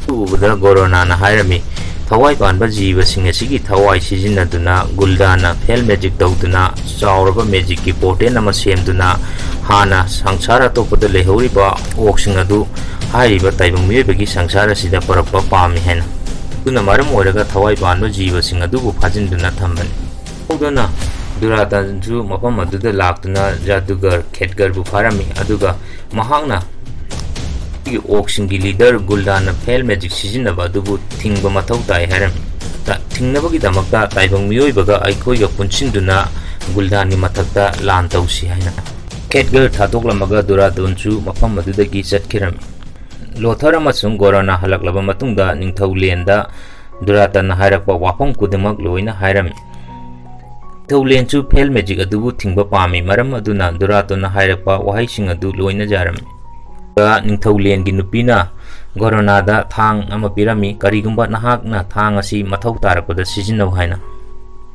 ꯎꯕꯗ ꯒꯣꯔꯣꯅꯥꯅ ꯍꯥꯏꯔꯝꯃꯤ, ꯊꯋꯥꯏ ꯄꯥꯟꯕ ꯖꯤꯕꯁꯤꯡ ꯑꯁꯤꯒꯤ ꯊꯋꯥꯏ ꯁꯤꯖꯤꯟꯅꯗꯨꯅ ꯒꯨꯜꯗꯥꯅ ꯐꯦꯜ ꯃꯦꯖꯤꯛ ꯇꯧꯗꯨꯅ ꯆꯥꯎꯔꯕ ꯃꯦꯖꯤꯛꯀꯤ ꯄꯣꯔꯇꯦꯟ ꯑꯃ ꯁꯦꯝꯗꯨꯅ ꯍꯥꯟꯅ ꯁꯪꯁꯥꯔ ꯑꯇꯣꯞꯄꯗ ꯂꯩꯍꯧꯔꯤꯕ ꯑꯣꯛꯁꯤꯡ ꯑꯗꯨ ꯍꯥꯏꯔꯤꯕ ꯇꯥꯏꯕꯪ ꯃꯤꯑꯣꯏꯕꯒꯤ ꯁꯪꯁꯥꯔ ꯑꯁꯤꯗ ꯄꯨꯔꯛꯄ ꯄꯥꯝꯃꯤ ꯍꯥꯏꯅ꯫ ꯑꯗꯨꯅ ꯃꯔꯝ ꯑꯣꯏꯔꯒ ꯊꯋꯥꯏ ꯄꯥꯟꯕ ꯖꯤꯕꯁꯤꯡ ꯑꯗꯨꯕꯨ ꯐꯥꯖꯤꯟꯗꯨꯅ ꯊꯝꯕꯅꯤ꯫ ꯇꯧꯗꯅ ꯗꯨꯔꯥꯇꯟꯁꯨ ꯃꯐꯝ ꯑꯗꯨꯗ ꯂꯥꯛꯇꯨꯅ ꯖꯥꯗꯨꯒꯔ ꯈꯦꯠꯒꯔꯕꯨ ꯐꯥꯔꯝꯃꯤ, ꯑꯗꯨꯒ ꯃꯍꯥꯛꯅ ꯑꯩꯒꯤ ꯑꯣꯛꯁꯤꯡꯒꯤ ꯂꯤꯗꯔ ꯒꯨꯜꯗꯥꯟꯅ ꯐꯦꯜ ꯃꯦꯖꯤꯛ ꯁꯤꯖꯤꯟꯅꯕ ꯑꯗꯨꯕꯨ ꯊꯤꯡꯕ ꯃꯊꯧ ꯇꯥꯏ ꯍꯥꯏꯔꯝꯃꯤ꯫ ꯊꯤꯡꯅꯕꯒꯤꯗꯃꯛꯇ ꯇꯥꯏꯕꯪ ꯃꯤꯑꯣꯏꯕꯒ ꯑꯩꯈꯣꯏꯒ ꯄꯨꯟꯁꯤꯟꯗꯨꯅ ꯒꯨꯜꯗꯥꯟꯒꯤ ꯃꯊꯛꯇ ꯂꯥꯟ ꯇꯧꯁꯤ ꯍꯥꯏꯅ꯫ ꯈꯦꯠꯒꯔ ꯊꯥꯗꯣꯛꯂꯝꯃꯒ ꯗꯨꯔꯥꯇꯟꯁꯨ ꯃꯐꯝ ꯑꯗꯨꯗꯒꯤ ꯆꯠꯈꯤꯔꯝꯃꯤ꯫ ꯂꯣꯊꯔ ꯑꯃꯁꯨꯡ ꯒꯣꯔꯣꯅꯥ ꯍꯜꯂꯛꯂꯕ ꯃꯇꯨꯡꯗ ꯅꯤꯡꯊꯧ ꯂꯦꯟꯗ ꯗꯨꯔꯥꯇꯟꯅ ꯍꯥꯏꯔꯛꯄ ꯋꯥꯐꯝ ꯈꯨꯗꯤꯡꯃꯛ ꯂꯣꯏꯅ ꯍꯥꯏꯔꯝꯃꯤ꯫ ꯅꯤꯡꯊꯧ ꯂꯦꯟꯁꯨ ꯐꯦꯜ ꯃꯦꯖꯤꯛ ꯑꯗꯨꯕꯨ ꯊꯤꯡꯕ ꯄꯥꯝꯃꯤ, ꯃꯔꯝ ꯑꯗꯨꯅ ꯗꯨꯔꯥꯇꯣꯟꯅ ꯍꯥꯏꯔꯛꯄ ꯋꯥꯍꯩꯁꯤꯡ ꯑꯗꯨ ꯂꯣꯏꯅ ꯌꯥꯔꯝꯃꯤ꯫ ꯑꯗꯨꯒ ꯅꯤꯡꯊꯧ ꯂꯦꯟꯒꯤ ꯅꯨꯄꯤꯅ ꯒꯣꯔꯣꯅꯥꯗ ꯊꯥꯡ ꯑꯃ ꯄꯤꯔꯝꯃꯤ, "ꯀꯔꯤꯒꯨꯝꯕ ꯅꯍꯥꯛꯅ ꯊꯥꯡ ꯑꯁꯤ ꯃꯊꯧ ꯇꯥꯔꯛꯄꯗ ꯁꯤꯖꯤꯟꯅꯧ" ꯍꯥꯏꯅ꯫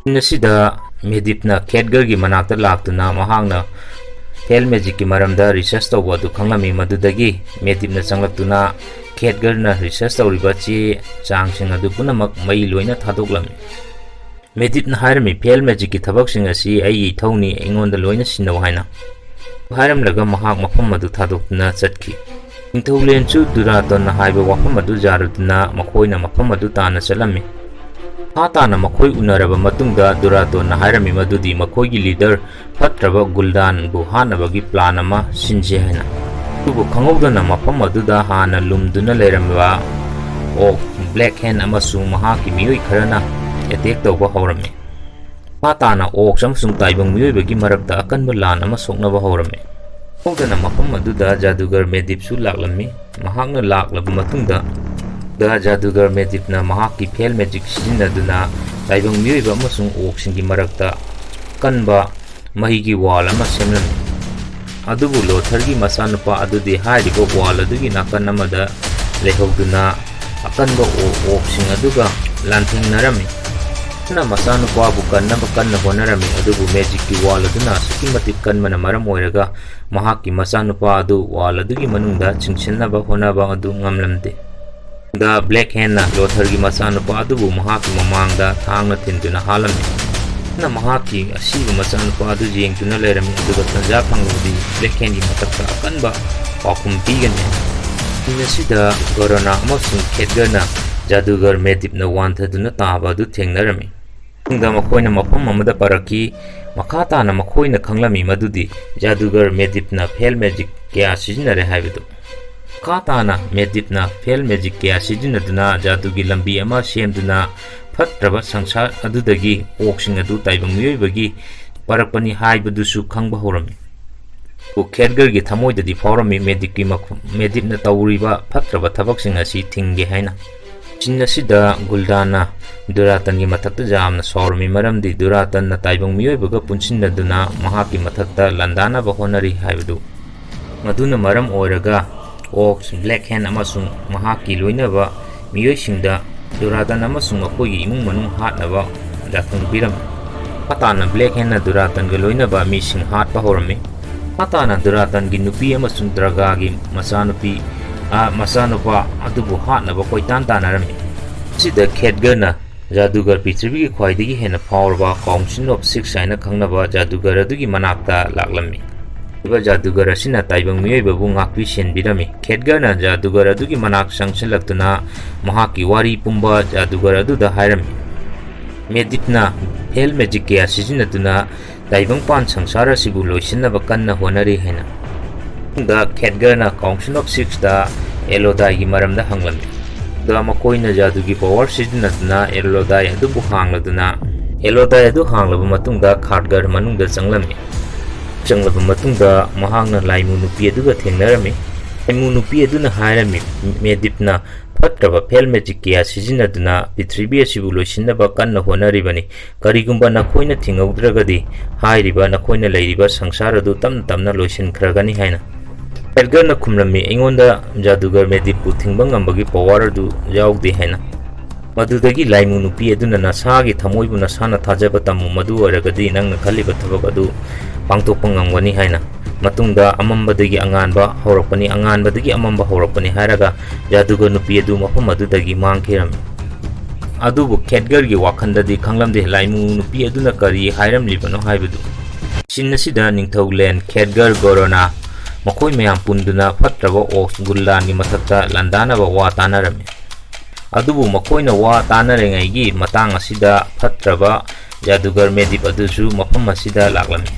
ꯁꯤꯟ ꯑꯁꯤꯗ ꯃꯦꯗꯤꯞꯅ ꯈꯦꯠꯒꯔꯒꯤ ꯃꯅꯥꯛꯇ ꯂꯥꯛꯇꯨꯅ ꯃꯍꯥꯛꯅ ꯐꯦꯜ ꯃꯦꯖꯤꯛꯀꯤ ꯃꯔꯝꯗ ꯔꯤꯁꯔꯁ ꯇꯧꯕ ꯑꯗꯨ ꯈꯪꯂꯝꯃꯤ꯫ ꯃꯗꯨꯗꯒꯤ ꯃꯦꯗꯤꯞꯅ ꯆꯪꯂꯛꯇꯨꯅ ꯈꯦꯠꯒꯔꯅ ꯔꯤꯁꯔꯁ ꯇꯧꯔꯤꯕ ꯆꯦ ꯆꯥꯡꯁꯤꯡ ꯑꯗꯨ ꯄꯨꯝꯅꯃꯛ ꯃꯩ ꯂꯣꯏꯅ ꯊꯥꯗꯣꯛꯂꯝꯃꯤ꯫ ꯃꯦꯗꯤꯞꯅ ꯍꯥꯏꯔꯝꯃꯤ, "ꯐꯦꯜ ꯃꯦꯖꯤꯛꯀꯤ ꯊꯕꯛꯁꯤꯡ ꯑꯁꯤ ꯑꯩꯒꯤ ꯏꯊꯧꯅꯤ, ꯑꯩꯉꯣꯟꯗ ꯂꯣꯏꯅ ꯁꯤꯟꯅꯧ" ꯍꯥꯏꯅ꯫ ꯍꯥꯏꯔꯝꯂꯒ ꯃꯍꯥꯛ ꯃꯐꯝ ꯑꯗꯨ ꯊꯥꯗꯣꯛꯇꯨꯅ ꯆꯠꯈꯤ꯫ ꯅꯤꯡꯊꯧ ꯂꯦꯟꯁꯨ ꯗꯨꯔꯥꯇꯣꯟꯅ ꯍꯥꯏꯕ ꯋꯥꯐꯝ ꯑꯗꯨ ꯌꯥꯔꯨꯗꯨꯅ ꯃꯈꯣꯏꯅ ꯃꯐꯝ ꯑꯗꯨ ꯇꯥꯟꯅ ꯆꯠꯂꯝꯃꯤ꯫ ꯃꯈꯥ ꯇꯥꯅ ꯃꯈꯣꯏ ꯎꯅꯔꯕ ꯃꯇꯨꯡꯗ ꯗꯨꯔꯥꯇꯣꯟꯅ ꯍꯥꯏꯔꯝꯃꯤ ꯃꯗꯨꯗꯤ ꯃꯈꯣꯏꯒꯤ ꯂꯤꯗꯔ ꯐꯠꯇ꯭ꯔꯕ ꯒꯨꯜꯗꯥꯟꯕꯨ ꯍꯥꯠꯅꯕꯒꯤ ꯄ꯭ꯂꯥꯟ ꯑꯃ ꯁꯤꯟꯁꯤ ꯍꯥꯏꯅ꯫ ꯑꯗꯨꯕꯨ ꯈꯪꯍꯧꯗꯅ ꯃꯐꯝ ꯑꯗꯨꯗ ꯍꯥꯟꯅ ꯂꯨꯝꯗꯨꯅ ꯂꯩꯔꯝꯕ ꯑꯣꯛ ꯕ꯭ꯂꯦꯛ ꯍꯦꯟ ꯑꯃꯁꯨꯡ ꯃꯍꯥꯛꯀꯤ ꯃꯤꯑꯣꯏ ꯈꯔꯅ ꯑꯦꯇꯦꯛ ꯇꯧꯕ ꯍꯧꯔꯝꯃꯤ꯫ ꯃꯈꯥ ꯇꯥꯅ ꯑꯣꯛꯁ ꯑꯃꯁꯨꯡ ꯇꯥꯏꯕꯪ ꯃꯤꯑꯣꯏꯕꯒꯤ ꯃꯔꯛꯇ ꯑꯀꯟꯕ ꯂꯥꯟ ꯑꯃ ꯁꯣꯛꯅꯕ ꯍꯧꯔꯝꯃꯤ꯫ ꯈꯪꯍꯧꯗꯅ ꯃꯐꯝ ꯑꯗꯨꯗ ꯖꯥꯗꯨꯒꯔ ꯃꯦꯗꯤꯞꯁꯨ ꯂꯥꯛꯂꯝꯃꯤ꯫ ꯃꯍꯥꯛꯅ ꯂꯥꯛꯂꯕ ꯃꯇꯨꯡꯗ ꯗ ꯖꯥꯗꯨꯒꯔ ꯃꯦꯗꯤꯞꯅ ꯃꯍꯥꯛꯀꯤ ꯐꯦꯜ ꯃꯦꯖꯤꯛ ꯁꯤꯖꯤꯟꯅꯗꯨꯅ ꯇꯥꯏꯕꯪ ꯃꯤꯑꯣꯏꯕ ꯑꯃꯁꯨꯡ ꯑꯣꯛꯁꯤꯡꯒꯤ ꯃꯔꯛꯇ ꯑꯀꯟꯕ ꯃꯩꯒꯤ ꯋꯥꯜ ꯑꯃ ꯁꯦꯝꯂꯝꯃꯤ꯫ ꯑꯗꯨꯕꯨ ꯂꯣꯊꯔꯒꯤ ꯃꯆꯥꯅꯨꯄꯥ ꯑꯗꯨꯗꯤ ꯍꯥꯏꯔꯤꯕ ꯋꯥꯜ ꯑꯗꯨꯒꯤ ꯅꯥꯀꯟ ꯑꯃꯗ ꯂꯩꯍꯧꯗꯨꯅ ꯑꯀꯟꯕ ꯑꯣ-, ꯑꯣꯛꯁꯤꯡ ꯑꯗꯨꯒ ꯂꯥꯟꯊꯦꯡꯅꯔꯝꯃꯤ꯫ ꯃꯍꯥꯛꯅ ꯃꯆꯥꯅꯨꯄꯥꯕꯨ ꯀꯟꯅꯕ ꯀꯟꯅ ꯍꯣꯠꯅꯔꯝꯃꯤ, ꯑꯗꯨꯕꯨ ꯃꯦꯖꯤꯛꯀꯤ ꯋꯥꯜ ꯑꯗꯨꯅ ꯑꯁꯨꯛꯀꯤ ꯃꯇꯤꯛ ꯀꯟꯕꯅ ꯃꯔꯝ ꯑꯣꯏꯔꯒ ꯃꯍꯥꯛꯀꯤ ꯃꯆꯥꯅꯨꯄꯥ ꯑꯗꯨ ꯋꯥꯜ ꯑꯗꯨꯒꯤ ꯃꯅꯨꯡꯗ ꯆꯤꯡꯁꯤꯟꯅꯕ ꯍꯣꯠꯅꯕ ꯑꯗꯨ ꯉꯝꯂꯝꯗꯦ꯫ ꯗ ꯕ꯭ꯂꯦꯛ ꯍꯦꯟꯅ ꯂꯣꯊꯔꯒꯤ ꯃꯆꯥꯅꯨꯄꯥ ꯑꯗꯨꯕꯨ ꯃꯍꯥꯛꯀꯤ ꯃꯃꯥꯡꯗ ꯊꯥꯡꯅ ꯊꯤꯟꯗꯨꯅ ꯍꯥꯠꯂꯝꯃꯤ꯫ ꯃꯍꯥꯛꯅ ꯃꯍꯥꯛꯀꯤ ꯑꯁꯤꯕ ꯃꯆꯥꯅꯨꯄꯥ ꯑꯗꯨ ꯌꯦꯡꯗꯨꯅ ꯂꯩꯔꯝꯃꯤ, ꯑꯗꯨꯒ ꯇꯟꯖꯥ ꯐꯪꯂꯕꯗꯤ ꯕ꯭ꯂꯦꯛ ꯍꯦꯟꯒꯤ ꯃꯊꯛꯇ ꯑꯀꯟꯕ ꯄꯥꯎꯈꯨꯝ ꯄꯤꯒꯅꯤ꯫ ꯁꯤꯟ ꯑꯁꯤꯗ ꯒꯣꯔꯣꯅꯥ ꯑꯃꯁꯨꯡ ꯈꯦꯠꯒꯔꯅ ꯖꯥꯗꯨꯒꯔ ꯃꯦꯗꯤꯞꯅ ꯋꯥꯟꯊꯗꯨꯅ ꯇꯥꯕ ꯑꯗꯨ ꯊꯦꯡꯅꯔꯝꯃꯤ꯫ ꯃꯇꯨꯡꯗ ꯃꯈꯣꯏꯅ ꯃꯐꯝ ꯑꯃꯗ ꯄꯥꯔꯛꯈꯤ꯫ ꯃꯈꯥ ꯇꯥꯅ ꯃꯈꯣꯏꯅ ꯈꯪꯂꯝꯃꯤ ꯃꯗꯨꯗꯤ ꯖꯥꯗꯨꯒꯔ ꯃꯦꯗꯤꯞꯅ ꯐꯦꯜ ꯃꯦꯖꯤꯛ ꯀꯌꯥ ꯁꯤꯖꯤꯟꯅꯔꯦ ꯍꯥꯏꯕꯗꯨ꯫ ꯃꯈꯥ ꯇꯥꯅ ꯃꯦꯗꯤꯞꯅ ꯐꯦꯜ ꯃꯦꯖꯤꯛ ꯀꯌꯥ ꯁꯤꯖꯤꯟꯅꯗꯨꯅ ꯖꯥꯗꯨꯒꯤ ꯂꯝꯕꯤ ꯑꯃ ꯁꯦꯝꯗꯨꯅ ꯐꯠꯇ꯭ꯔꯕ ꯁꯪꯁꯥꯔ ꯑꯗꯨꯗꯒꯤ ꯑꯣꯛꯁꯤꯡ ꯑꯗꯨ ꯇꯥꯏꯕꯪ ꯃꯤꯑꯣꯏꯕꯒꯤ ꯄꯥꯔꯛꯄꯅꯤ ꯍꯥꯏꯕꯗꯨꯁꯨ ꯈꯪꯕ ꯍꯧꯔꯝꯃꯤ꯫ ꯈꯦꯠꯒꯔꯒꯤ ꯊꯃꯣꯏꯗꯗꯤ ꯐꯥꯎꯔꯝꯃꯤ ꯃꯦꯗꯤꯞꯀꯤ ꯃꯈꯨ-, ꯃꯦꯗꯤꯞꯅ ꯇꯧꯔꯤꯕ ꯐꯠꯇ꯭ꯔꯕ ꯊꯕꯛꯁꯤꯡ ꯑꯁꯤ ꯊꯤꯡꯒꯦ ꯍꯥꯏꯅ꯫ ꯁꯤꯟ ꯑꯁꯤꯗ ꯒꯨꯜꯗꯥꯟꯅ ꯗꯨꯔꯥꯇꯟꯒꯤ ꯃꯊꯛꯇ ꯌꯥꯝꯅ ꯁꯥꯎꯔꯝꯃꯤ, ꯃꯔꯝꯗꯤ ꯗꯨꯔꯥꯇꯟꯅ ꯇꯥꯏꯕꯪ ꯃꯤꯑꯣꯏꯕꯒ ꯄꯨꯟꯁꯤꯟꯅꯗꯨꯅ ꯃꯍꯥꯛꯀꯤ ꯃꯊꯛꯇ ꯂꯥꯟꯗꯥꯅꯕ ꯍꯣꯠꯅꯔꯤ ꯍꯥꯏꯕꯗꯨ꯫ ꯃꯗꯨꯅ ꯃꯔꯝ ꯑꯣꯏꯔꯒ ꯑꯣꯛꯁ, ꯕ꯭ꯂꯦꯛ ꯍꯦꯟ ꯑꯃꯁꯨꯡ ꯃꯍꯥꯛꯀꯤ ꯂꯣꯏꯅꯕ ꯃꯤꯑꯣꯏꯁꯤꯡꯗ ꯗꯨꯔꯥꯇꯟ ꯑꯃꯁꯨꯡ ꯃꯈꯣꯏꯒꯤ ꯏꯃꯨꯡ ꯃꯅꯨꯡ ꯍꯥꯠꯅꯕ ꯌꯥꯊꯪ ꯄꯤꯔꯝꯃꯤ꯫ ꯃꯈꯥ ꯇꯥꯅ ꯕ꯭ꯂꯦꯛ ꯍꯦꯟꯅ ꯗꯨꯔꯥꯇꯟꯒ ꯂꯣꯏꯅꯕ ꯃꯤꯁꯤꯡ ꯍꯥꯠꯄ ꯍꯧꯔꯝꯃꯤ꯫ ꯃꯈꯥ ꯇꯥꯅ ꯗꯨꯔꯥꯇꯟꯒꯤ ꯅꯨꯄꯤ ꯑꯃꯁꯨꯡ ꯗ꯭ꯔꯒꯥꯒꯤ ꯃꯆꯥꯅꯨꯄꯤ, ꯑ, ꯃꯆꯥꯅꯨꯄꯥ ꯑꯗꯨꯕꯨ ꯍꯥꯠꯅꯕ ꯀꯣꯏꯇꯥꯟ ꯇꯥꯟꯅꯔꯝꯃꯤ꯫ ꯃꯁꯤꯗ ꯈꯦꯠꯒꯔꯅ ꯖꯥꯗꯨꯒꯔ ꯄ꯭ꯔꯤꯊꯤꯕꯤꯒꯤ ꯈ꯭ꯋꯥꯏꯗꯒꯤ ꯍꯦꯟꯅ ꯐꯥꯎꯔꯕ Council of Six ꯍꯥꯏꯅ ꯈꯪꯅꯕ ꯖꯥꯗꯨꯒꯔ ꯑꯗꯨꯒꯤ ꯃꯅꯥꯛꯇ ꯂꯥꯛꯂꯝꯃꯤ꯫ ꯍꯥꯏꯔꯤꯕ ꯖꯥꯗꯨꯒꯔ ꯑꯁꯤꯅ ꯇꯥꯏꯕꯪ ꯃꯤꯑꯣꯏꯕꯕꯨ ꯉꯥꯛꯄꯤ ꯁꯦꯟꯕꯤꯔꯝꯃꯤ꯫ ꯈꯦꯠꯒꯔꯅ ꯖꯥꯗꯨꯒꯔ ꯑꯗꯨꯒꯤ ꯃꯅꯥꯛ ꯆꯪꯁꯤꯜꯂꯛꯇꯨꯅ ꯃꯍꯥꯛꯀꯤ ꯋꯥꯔꯤ ꯄꯨꯝꯕ ꯖꯥꯗꯨꯒꯔ ꯑꯗꯨꯗ ꯍꯥꯏꯔꯝꯃꯤ꯫ ꯃꯦꯗꯤꯞꯅ ꯐꯦꯜ ꯃꯦꯖꯤꯛ ꯀꯌꯥ ꯁꯤꯖꯤꯟꯅꯗꯨꯅ ꯇꯥꯏꯕꯪꯄꯥꯟ ꯁꯪꯁꯥꯔ ꯑꯁꯤꯕꯨ ꯂꯣꯏꯁꯤꯟꯅꯕ ꯀꯟꯅ ꯍꯣꯠꯅꯔꯤ ꯍꯥꯏꯅ꯫ ꯃꯇꯨꯡꯗ ꯈꯦꯠꯒꯔꯅ Council of Six ꯇ ꯑꯦꯂꯣꯗꯥꯏꯒꯤ ꯃꯔꯝꯗ ꯍꯪꯂꯝꯃꯤ꯫ ꯑꯗꯨꯗ ꯃꯈꯣꯏꯅ ꯖꯥꯗꯨꯒꯤ ꯄꯋꯥꯔ ꯁꯤꯖꯤꯟꯅꯗꯨꯅ ꯑꯦꯂꯣꯗꯥꯏ ꯑꯗꯨꯕꯨ ꯍꯥꯡꯂꯗꯨꯅ, ꯑꯦꯂꯣꯗꯥꯏ ꯑꯗꯨ ꯍꯥꯡꯂꯕ ꯃꯇꯨꯡꯗ ꯈꯥꯠꯒꯔ ꯃꯅꯨꯡꯗ ꯆꯪꯂꯝꯃꯤ꯫ ꯆꯪꯂꯕ ꯃꯇꯨꯡꯗ ꯃꯍꯥꯛꯅ ꯂꯥꯏꯃꯨ ꯅꯨꯄꯤ ꯑꯗꯨꯒ ꯊꯦꯡꯅꯔꯝꯃꯤ꯫ ꯂꯥꯏꯃꯨ ꯅꯨꯄꯤ ꯑꯗꯨꯅ ꯍꯥꯏꯔꯝꯃꯤ, ꯃꯦꯗꯤꯞꯅ ꯐꯠꯇ꯭ꯔꯕ ꯐꯦꯜ ꯃꯦꯖꯤꯛ ꯀꯌꯥ ꯁꯤꯖꯤꯟꯅꯗꯨꯅ ꯄ꯭ꯔꯤꯊꯤꯕꯤ ꯑꯁꯤꯕꯨ ꯂꯣꯏꯁꯤꯟꯅꯕ ꯀꯟꯅ ꯍꯣꯠꯅꯔꯤꯕꯅꯤ꯫ ꯀꯔꯤꯒꯨꯝꯕ ꯅꯈꯣꯏꯅ ꯊꯤꯡꯍꯧꯗ꯭ꯔꯒꯗꯤ ꯍꯥꯏꯔꯤꯕ ꯅꯈꯣꯏꯅ ꯂꯩꯔꯤꯕ ꯁꯪꯁꯥꯔ ꯑꯗꯨ ꯇꯞꯅ ꯇꯞꯅ ꯂꯣꯏꯁꯤꯟꯈ꯭ꯔꯒꯅꯤ ꯍꯥꯏꯅ꯫ ꯈꯦꯠꯒꯔꯅ ꯈꯨꯝꯂꯝꯃꯤ, "ꯑꯩꯉꯣꯟꯗ ꯖꯥꯗꯨꯒꯔ ꯃꯦꯗꯤꯞꯄꯨ ꯊꯤꯡꯕ ꯉꯝꯕꯒꯤ ꯄꯋꯥꯔ ꯑꯗꯨ ꯌꯥꯎꯗꯦ" ꯍꯥꯏꯅ꯫ ꯃꯗꯨꯗꯒꯤ ꯂꯥꯏꯃꯨ ꯅꯨꯄꯤ ꯑꯗꯨꯅ, "ꯅꯁꯥꯒꯤ ꯊꯃꯣꯏꯕꯨ ꯅꯁꯥꯅ ꯊꯥꯖꯕ ꯇꯝꯃꯨ, ꯃꯗꯨ ꯑꯣꯏꯔꯒꯗꯤ ꯅꯪꯅ ꯈꯜꯂꯤꯕ ꯊꯕꯛ ꯑꯗꯨ ꯄꯥꯡꯊꯣꯛꯄ ꯉꯝꯒꯅꯤ" ꯍꯥꯏꯅ꯫ ꯃꯇꯨꯡꯗ ꯑꯃꯝꯕꯗꯒꯤ ꯑꯉꯥꯟꯕ ꯍꯧꯔꯛꯄꯅꯤ, ꯑꯉꯥꯟꯕꯗꯒꯤ ꯑꯃꯝꯕ ꯍꯧꯔꯛꯄꯅꯤ ꯍꯥꯏꯔꯒ ꯖꯥꯗꯨꯒꯔ ꯅꯨꯄꯤ ꯑꯗꯨ ꯃꯐꯝ ꯑꯗꯨꯗꯒꯤ ꯃꯥꯡꯈꯤꯔꯝꯃꯤ꯫ ꯑꯗꯨꯕꯨ ꯈꯦꯠꯒꯔꯒꯤ ꯋꯥꯈꯜꯗꯗꯤ ꯈꯪꯂꯝꯗꯦ ꯂꯥꯏꯃꯨ ꯅꯨꯄꯤ ꯑꯗꯨꯅ ꯀꯔꯤ ꯍꯥꯏꯔꯝꯂꯤꯕꯅꯣ ꯍꯥꯏꯕꯗꯨ꯫ ꯁꯤꯟ ꯑꯁꯤꯗ ꯅꯤꯡꯊꯧ ꯂꯦꯟ ꯈꯦꯠꯒꯔ ꯒꯣꯔꯣꯅꯥ ꯃꯈꯣꯏ ꯃꯌꯥꯝ ꯄꯨꯟꯗꯨꯅ ꯐꯠꯇ꯭ꯔꯕ ꯑꯣꯛꯁ ꯒꯨꯜꯗꯥꯟꯒꯤ ꯃꯊꯛꯇ ꯂꯥꯟꯗꯥꯅꯕ ꯋꯥ ꯇꯥꯅꯔꯝꯃꯤ꯫ ꯑꯗꯨꯕꯨ ꯃꯈꯣꯏꯅ ꯋꯥ ꯇꯥꯅꯔꯤꯉꯩꯒꯤ ꯃꯇꯥꯡ ꯑꯁꯤꯗ ꯐꯠꯇ꯭ꯔꯕ ꯖꯥꯗꯨꯒꯔ ꯃꯦꯗꯤꯞ ꯑꯗꯨꯁꯨ ꯃꯐꯝ ꯑꯁꯤꯗ ꯂꯥꯛꯂꯝꯃꯤ꯫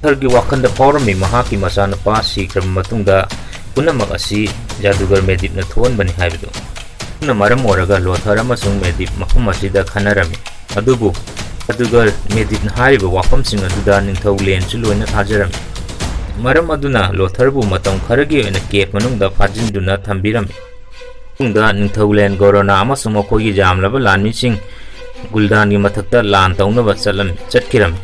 ꯈꯦꯠꯒꯔꯒꯤ ꯋꯥꯈꯜꯗ ꯐꯥꯎꯔꯝꯃꯤ ꯃꯍꯥꯛꯀꯤ ꯃꯆꯥꯅꯨꯄꯥ ꯁꯤꯈ꯭ꯔꯕ ꯃꯇꯨꯡꯗ ꯄꯨꯝꯅꯃꯛ ꯑꯁꯤ ꯖꯥꯗꯨꯒꯔ ꯃꯦꯗꯤꯞꯅ ꯊꯣꯛꯍꯟꯕꯅꯤ ꯍꯥꯏꯕꯗꯨ꯫ ꯑꯗꯨꯅ ꯃꯔꯝ ꯑꯣꯏꯔꯒ ꯂꯣꯊꯔ ꯑꯃꯁꯨꯡ ꯃꯦꯗꯤꯞ ꯃꯐꯝ ꯑꯁꯤꯗ ꯈꯟꯅꯔꯝꯃꯤ꯫ ꯑꯗꯨꯕꯨ ꯖꯥꯗꯨꯒꯔ ꯃꯦꯗꯤꯞꯅ ꯍꯥꯏꯔꯤꯕ ꯋꯥꯐꯝꯁꯤꯡ ꯑꯗꯨꯗ ꯅꯤꯡꯊꯧ ꯂꯦꯟꯁꯨ ꯂꯣꯏꯅ ꯊꯥꯖꯔꯝꯃꯤ꯫ ꯃꯔꯝ ꯑꯗꯨꯅ ꯂꯣꯊꯔꯕꯨ ꯃꯇꯝ ꯈꯔꯒꯤ ꯑꯣꯏꯅ ꯀꯦꯞ ꯃꯅꯨꯡꯗ ꯐꯥꯖꯤꯟꯗꯨꯅ ꯊꯝꯕꯤꯔꯝꯃꯤ꯫ ꯃꯇꯨꯡꯗ ꯅꯤꯡꯊꯧꯂꯦꯟ ꯒꯣꯔꯣꯅꯥ ꯑꯃꯁꯨꯡ ꯃꯈꯣꯏꯒꯤ ꯌꯥꯝꯂꯕ ꯂꯥꯟꯃꯤꯁꯤꯡ ꯒꯨꯜꯗꯥꯟꯒꯤ ꯃꯊꯛꯇ ꯂꯥꯟ ꯇꯧꯅꯕ ꯆꯠꯂꯝ-, ꯆꯠꯈꯤꯔꯝꯃꯤ꯫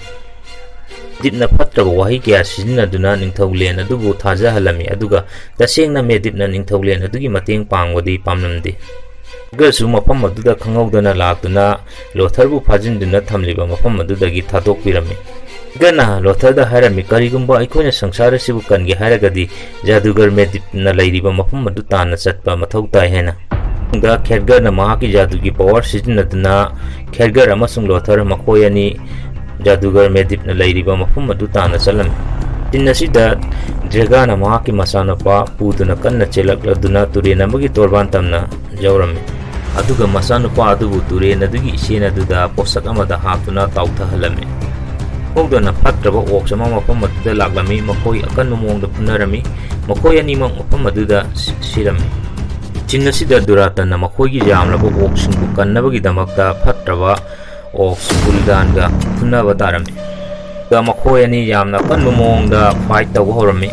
ꯃꯦꯗꯤꯞꯅ ꯐꯠꯇ꯭ꯔꯕ ꯋꯥꯍꯩ ꯀꯌꯥ ꯁꯤꯖꯤꯟꯅꯗꯨꯅ ꯅꯤꯡꯊꯧꯂꯦꯟ ꯑꯗꯨꯕꯨ ꯊꯥꯖꯍꯜꯂꯝꯃꯤ, ꯑꯗꯨꯒ ꯇꯁꯦꯡꯅ ꯃꯦꯗꯤꯞꯅ ꯅꯤꯡꯊꯧꯂꯦꯟ ꯑꯗꯨꯒꯤ ꯃꯇꯦꯡ ꯄꯥꯡꯕꯗꯤ ꯄꯥꯝꯂꯝꯗꯦ꯫ ꯈꯦꯠꯒꯔꯁꯨ ꯃꯐꯝ ꯑꯗꯨꯗ ꯈꯪꯍꯧꯗꯅ ꯂꯥꯛꯇꯨꯅ ꯂꯣꯊꯔꯕꯨ ꯐꯥꯖꯤꯟꯗꯨꯅ ꯊꯝꯂꯤꯕ ꯃꯐꯝ ꯑꯗꯨꯗꯒꯤ ꯊꯥꯗꯣꯛꯄꯤꯔꯝꯃꯤ꯫ ꯈꯦꯠꯒꯔꯅ ꯂꯣꯊꯔꯗ ꯍꯥꯏꯔꯝꯃꯤ, "ꯀꯔꯤꯒꯨꯝꯕ ꯑꯩꯈꯣꯏꯅ ꯁꯪꯁꯥꯔ ꯑꯁꯤꯕꯨ ꯀꯟꯒꯦ ꯍꯥꯏꯔꯒꯗꯤ ꯖꯥꯗꯨꯒꯔ ꯃꯦꯗꯤꯞꯅ ꯂꯩꯔꯤꯕ ꯃꯐꯝ ꯑꯗꯨ ꯇꯥꯟꯅ ꯆꯠꯄ ꯃꯊꯧ ꯇꯥꯏ" ꯍꯥꯏꯅ꯫ ꯃꯇꯨꯡꯗ ꯈꯦꯠꯒꯔꯅ ꯃꯍꯥꯛꯀꯤ ꯖꯥꯗꯨꯒꯤ ꯄꯋꯥꯔ ꯁꯤꯖꯤꯟꯅꯗꯨꯅ ꯈꯦꯠꯒꯔ ꯑꯃꯁꯨꯡ ꯂꯣꯊꯔ ꯃꯈꯣꯏ ꯑꯅꯤ ꯖꯥꯗꯨꯒꯔ ꯃꯦꯗꯤꯞꯅ ꯂꯩꯔꯤꯕ ꯃꯐꯝ ꯑꯗꯨ ꯇꯥꯟꯅ ꯆꯠꯂꯝꯃꯤ꯫ ꯁꯤꯟ ꯑꯁꯤꯗ ꯗ꯭ꯔꯦꯒꯥꯅ ꯃꯍꯥꯛꯀꯤ ꯃꯆꯥꯅꯨꯄꯥ ꯄꯨꯗꯨꯅ ꯀꯟꯅ ꯆꯦꯜꯂꯛꯂꯗꯨꯅ ꯇꯨꯔꯦꯜ ꯑꯃꯒꯤ ꯇꯣꯔꯕꯥꯟ ꯇꯝꯅ ꯌꯧꯔꯝꯃꯤ꯫ ꯑꯗꯨꯒ ꯃꯆꯥꯅꯨꯄꯥ ꯑꯗꯨꯕꯨ ꯇꯨꯔꯦꯜ ꯑꯗꯨꯒꯤ ꯏꯆꯦꯜ ꯑꯗꯨꯗ ꯄꯣꯠꯁꯛ ꯑꯃꯗ ꯍꯥꯞꯇꯨꯅ ꯇꯥꯎꯊꯍꯜꯂꯝꯃꯤ꯫ ꯈꯪꯍꯧꯗꯅ ꯐꯠꯇ꯭ꯔꯕ ꯑꯣꯛꯁ ꯑꯃ ꯃꯐꯝ ꯑꯗꯨꯗ ꯂꯥꯛꯂꯝꯃꯤ꯫ ꯃꯈꯣꯏ ꯑꯀꯟꯕ ꯃꯑꯣꯡꯗ ꯐꯨꯅꯔꯝꯃꯤ꯫ ꯃꯈꯣꯏ ꯑꯅꯤꯃꯛ ꯃꯐꯝ ꯑꯗꯨꯗ ꯁꯤ-, ꯁꯤꯔꯝꯃꯤ꯫ ꯁꯤꯟ ꯑꯁꯤꯗ ꯗꯨꯔꯥꯇꯟꯅ ꯃꯈꯣꯏꯒꯤ ꯌꯥꯝꯂꯕ ꯑꯣꯛꯁꯤꯡꯕꯨ ꯀꯟꯅꯕꯒꯤꯗꯃꯛꯇ ꯐꯠꯇ꯭ꯔꯕ ꯑꯣꯛꯁ ꯒꯨꯜꯗꯥꯟꯒ ꯐꯨꯅꯕ ꯇꯥꯔꯝꯃꯤ꯫ ꯑꯗꯨꯒ ꯃꯈꯣꯏ ꯑꯅꯤ ꯌꯥꯝꯅ ꯑꯀꯟꯕ ꯃꯑꯣꯡꯗ ꯐꯥꯏꯠ ꯇꯧꯕ ꯍꯧꯔꯝꯃꯤ꯫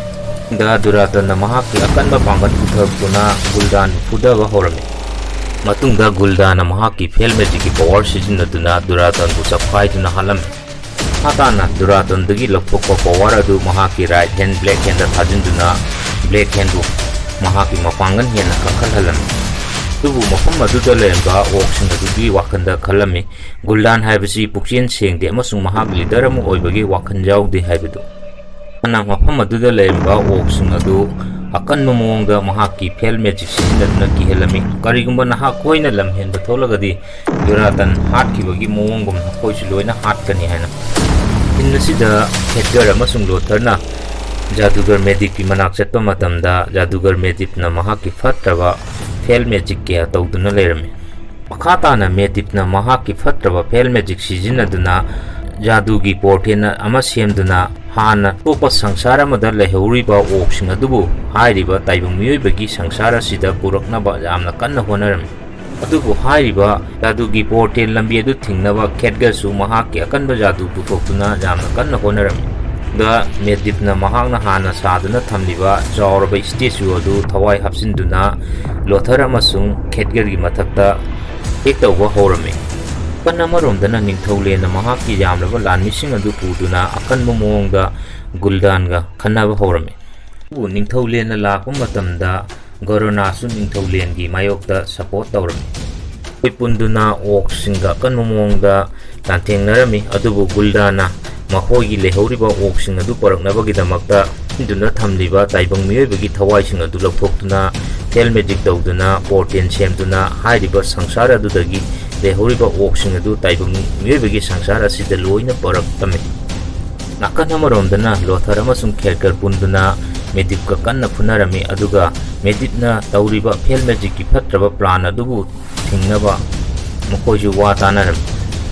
ꯃꯇꯨꯡꯗ ꯗꯨꯔꯥꯇꯟꯅ ꯃꯍꯥꯛꯀꯤ ꯑꯀꯟꯕ ꯄꯥꯡꯒꯜ ꯄꯨꯊꯣꯛꯇꯨꯅ ꯒꯨꯜꯗꯥꯟꯕꯨ ꯐꯨꯗꯕ ꯍꯧꯔꯝꯃꯤ꯫ ꯃꯇꯨꯡꯗ ꯒꯨꯜꯗꯥꯟꯅ ꯃꯍꯥꯛꯀꯤ ꯐꯦꯜ ꯃꯦꯖꯤꯛꯀꯤ ꯄꯋꯥꯔ ꯁꯤꯖꯤꯟꯅꯗꯨꯅ ꯗꯨꯔꯥꯇꯟꯕꯨ ꯆꯞꯈꯥꯏꯗꯨꯅ ꯍꯥꯠꯂꯝꯃꯤ꯫ ꯃꯈꯥ ꯇꯥꯅ ꯗꯨꯔꯥꯇꯟꯗꯒꯤ ꯂꯧꯊꯣꯛꯄ ꯄꯋꯥꯔ ꯑꯗꯨ ꯃꯍꯥꯛꯀꯤ ꯔꯥꯏꯠ ꯍꯦꯟ ꯕ꯭ꯂꯦꯛ ꯍꯦꯟꯗ ꯊꯥꯖꯤꯟꯗꯨꯅ ꯕ꯭ꯂꯦꯛ ꯍꯦꯟꯕꯨ ꯃꯍꯥꯛꯀꯤ ꯃꯄꯥꯡꯒꯜ ꯍꯦꯟꯅ ꯀꯟꯈꯠꯍꯜꯂꯝꯃꯤ꯫ ꯑꯗꯨꯕꯨ ꯃꯐꯝ ꯑꯗꯨꯗ ꯂꯩꯔꯝꯕ ꯑꯣꯛꯁꯤꯡ ꯑꯗꯨꯒꯤ ꯋꯥꯈꯜꯗ ꯈꯜꯂꯝꯃꯤ, ꯒꯨꯜꯗꯥꯟ ꯍꯥꯏꯕꯁꯤ ꯄꯨꯛꯆꯦꯜ ꯁꯦꯡꯗꯦ ꯑꯃꯁꯨꯡ ꯃꯍꯥꯛ ꯂꯤꯗꯔ ꯑꯃ ꯑꯣꯏꯕꯒꯤ ꯋꯥꯈꯜ ꯌꯥꯎꯗꯦ ꯍꯥꯏꯕꯗꯨ꯫ ꯃꯥꯅ ꯃꯐꯝ ꯑꯗꯨꯗ ꯂꯩꯔꯝꯕ ꯑꯣꯛꯁꯤꯡ ꯑꯗꯨ ꯑꯀꯟꯕ ꯃꯑꯣꯡꯗ ꯃꯍꯥꯛꯀꯤ ꯐꯦꯜ ꯃꯦꯖꯤꯛ ꯁꯤꯖꯤꯟꯅꯗꯨꯅ ꯀꯤꯍꯜꯂꯝꯃꯤ꯫ "ꯀꯔꯤꯒꯨꯝꯕ ꯅꯍꯥꯛ ꯈꯣꯏꯅ ꯂꯝꯍꯦꯟꯕ ꯊꯣꯛꯂꯒꯗꯤ ꯗꯨꯔꯥꯇꯟ ꯍꯥꯠꯈꯤꯕꯒꯤ ꯃꯑꯣꯡꯒꯨꯝꯅ ꯑꯩꯈꯣꯏꯁꯨ ꯂꯣꯏꯅ ꯍꯥꯠꯀꯅꯤ" ꯍꯥꯏꯅ꯫ ꯁꯤꯟ ꯑꯁꯤꯗ ꯈꯦꯠꯒꯔ ꯑꯃꯁꯨꯡ ꯂꯣꯊꯔꯅ ꯖꯥꯗꯨꯒꯔ ꯃꯦꯗꯤꯞꯀꯤ ꯃꯅꯥꯛ ꯆꯠꯄ ꯃꯇꯝꯗ ꯖꯥꯗꯨꯒꯔ ꯃꯦꯗꯤꯞꯅ ꯃꯍꯥꯛꯀꯤ ꯐꯠꯇ꯭ꯔꯕ ꯐꯦꯜ ꯃꯦꯖꯤꯛ ꯀꯌꯥ ꯇꯧꯗꯨꯅ ꯂꯩꯔꯝꯃꯤ꯫ ꯃꯈꯥ ꯇꯥꯅ ꯃꯦꯗꯤꯞꯅ ꯃꯍꯥꯛꯀꯤ ꯐꯠꯇ꯭ꯔꯕ ꯐꯦꯜ ꯃꯦꯖꯤꯛ ꯁꯤꯖꯤꯟꯅꯗꯨꯅ ꯖꯥꯗꯨꯒꯤ ꯄꯣꯔꯇꯦꯜ ꯑꯃ ꯁꯦꯝꯗꯨꯅ ꯍꯥꯟꯅ ꯑꯇꯣꯞꯄ ꯁꯪꯁꯥꯔ ꯑꯃꯗ ꯂꯩꯍꯧꯔꯤꯕ ꯑꯣꯛꯁꯤꯡ ꯑꯗꯨꯕꯨ ꯍꯥꯏꯔꯤꯕ ꯇꯥꯏꯕꯪ ꯃꯤꯑꯣꯏꯕꯒꯤ ꯁꯪꯁꯥꯔ ꯑꯁꯤꯗ ꯄꯨꯔꯛꯅꯕ ꯌꯥꯝꯅ ꯀꯟꯅ ꯍꯣꯠꯅꯔꯝꯃꯤ꯫ ꯑꯗꯨꯕꯨ ꯍꯥꯏꯔꯤꯕ ꯖꯥꯗꯨꯒꯤ ꯄꯣꯔꯇꯦꯜ ꯂꯝꯕꯤ ꯑꯗꯨ ꯊꯤꯡꯅꯕ ꯈꯦꯠꯒꯔꯁꯨ ꯃꯍꯥꯛꯀꯤ ꯑꯀꯟꯕ ꯖꯥꯗꯨ ꯄꯨꯊꯣꯛꯇꯨꯅ ꯌꯥꯝꯅ ꯀꯟꯅ ꯍꯣꯠꯅꯔꯝꯃꯤ꯫ ꯗ ꯃꯦꯗꯤꯞꯅ ꯃꯍꯥꯛꯅ ꯍꯥꯟꯅ ꯁꯥꯗꯨꯅ ꯊꯝꯂꯤꯕ ꯆꯥꯎꯔꯕ ꯁ꯭ꯇꯦꯆꯨ ꯑꯗꯨ ꯊꯋꯥꯏ ꯍꯥꯞꯆꯤꯟꯗꯨꯅ ꯂꯣꯊꯔ ꯑꯃꯁꯨꯡ ꯈꯦꯠꯒꯔꯒꯤ ꯃꯊꯛꯇ ꯑꯦꯇꯦꯛ ꯇꯧꯕ ꯍꯧꯔꯝꯃꯤ꯫ ꯅꯥꯀꯟ ꯑꯃꯔꯣꯝꯗꯅ ꯅꯤꯡꯊꯧ ꯂꯦꯟꯅ ꯃꯍꯥꯛꯀꯤ ꯌꯥꯝꯂꯕ ꯂꯥꯟꯃꯤꯁꯤꯡ ꯑꯗꯨ ꯄꯨꯗꯨꯅ ꯑꯀꯟꯕ ꯃꯑꯣꯡꯗ ꯒꯨꯜꯗꯥꯟꯒ ꯈꯟꯅꯕ ꯍꯧꯔꯝꯃꯤ꯫ ꯑꯗꯨꯕꯨ ꯅꯤꯡꯊꯧ ꯂꯦꯟꯅ ꯂꯥꯛꯄ ꯃꯇꯝꯗ ꯒꯣꯔꯣꯅꯥꯁꯨ ꯅꯤꯡꯊꯧ ꯂꯦꯟꯒꯤ ꯃꯥꯌꯣꯛꯇ ꯁꯄꯣꯔꯠ ꯇꯧꯔꯝꯃꯤ꯫ ꯃꯈꯣꯏ ꯄꯨꯟꯗꯨꯅ ꯑꯣꯛꯁꯤꯡꯒ ꯑꯀꯟꯕ ꯃꯑꯣꯡꯗ ꯂꯥꯟꯊꯦꯡꯅꯔꯝꯃꯤ, ꯑꯗꯨꯕꯨ ꯒꯨꯜꯗꯥꯅ ꯃꯈꯣꯏꯒꯤ ꯂꯩꯍꯧꯔꯤꯕ ꯑꯣꯛꯁꯤꯡ ꯑꯗꯨ ꯄꯨꯔꯛꯅꯕꯒꯤꯗꯃꯛꯇ ꯄꯤꯗꯨꯅ ꯊꯝꯂꯤꯕ ꯇꯥꯏꯕꯪ ꯃꯤꯑꯣꯏꯕꯒꯤ ꯊꯋꯥꯏꯁꯤꯡ ꯑꯗꯨ ꯂꯧꯊꯣꯛꯇꯨꯅ ꯐꯦꯜ ꯃꯦꯖꯤꯛ ꯇꯧꯗꯨꯅ ꯄꯣꯔꯇꯦꯟ ꯁꯦꯝꯗꯨꯅ ꯍꯥꯏꯔꯤꯕ ꯁꯪꯁꯥꯔ ꯑꯗꯨꯗꯒꯤ ꯂꯩꯍꯧꯔꯤꯕ ꯑꯣꯛꯁꯤꯡ ꯑꯗꯨ ꯇꯥꯏꯕꯪ ꯃꯤꯑꯣꯏꯕꯒꯤ ꯁꯪꯁꯥꯔ ꯑꯁꯤꯗ ꯂꯣꯏꯅ ꯄꯨꯔꯛꯂꯝꯃꯤ꯫ ꯅꯥꯀꯟ ꯑꯃꯔꯣꯝꯗꯅ ꯂꯣꯊꯔ ꯑꯃꯁꯨꯡ ꯈꯦꯠꯒꯔ ꯄꯨꯟꯗꯨꯅ ꯃꯦꯗꯤꯞꯀ ꯀꯟꯅ ꯐꯨꯅꯔꯝꯃꯤ, ꯑꯗꯨꯒ ꯃꯦꯗꯤꯞꯅ ꯇꯧꯔꯤꯕ ꯐꯦꯜ ꯃꯦꯖꯤꯛꯀꯤ ꯐꯠꯇ꯭ꯔꯕ ꯄ꯭ꯂꯥꯟ ꯑꯗꯨꯕꯨ ꯊꯤꯡꯅꯕ ꯃꯈꯣꯏꯁꯨ ꯋꯥ ꯇꯥꯅꯔꯝꯃꯤ꯫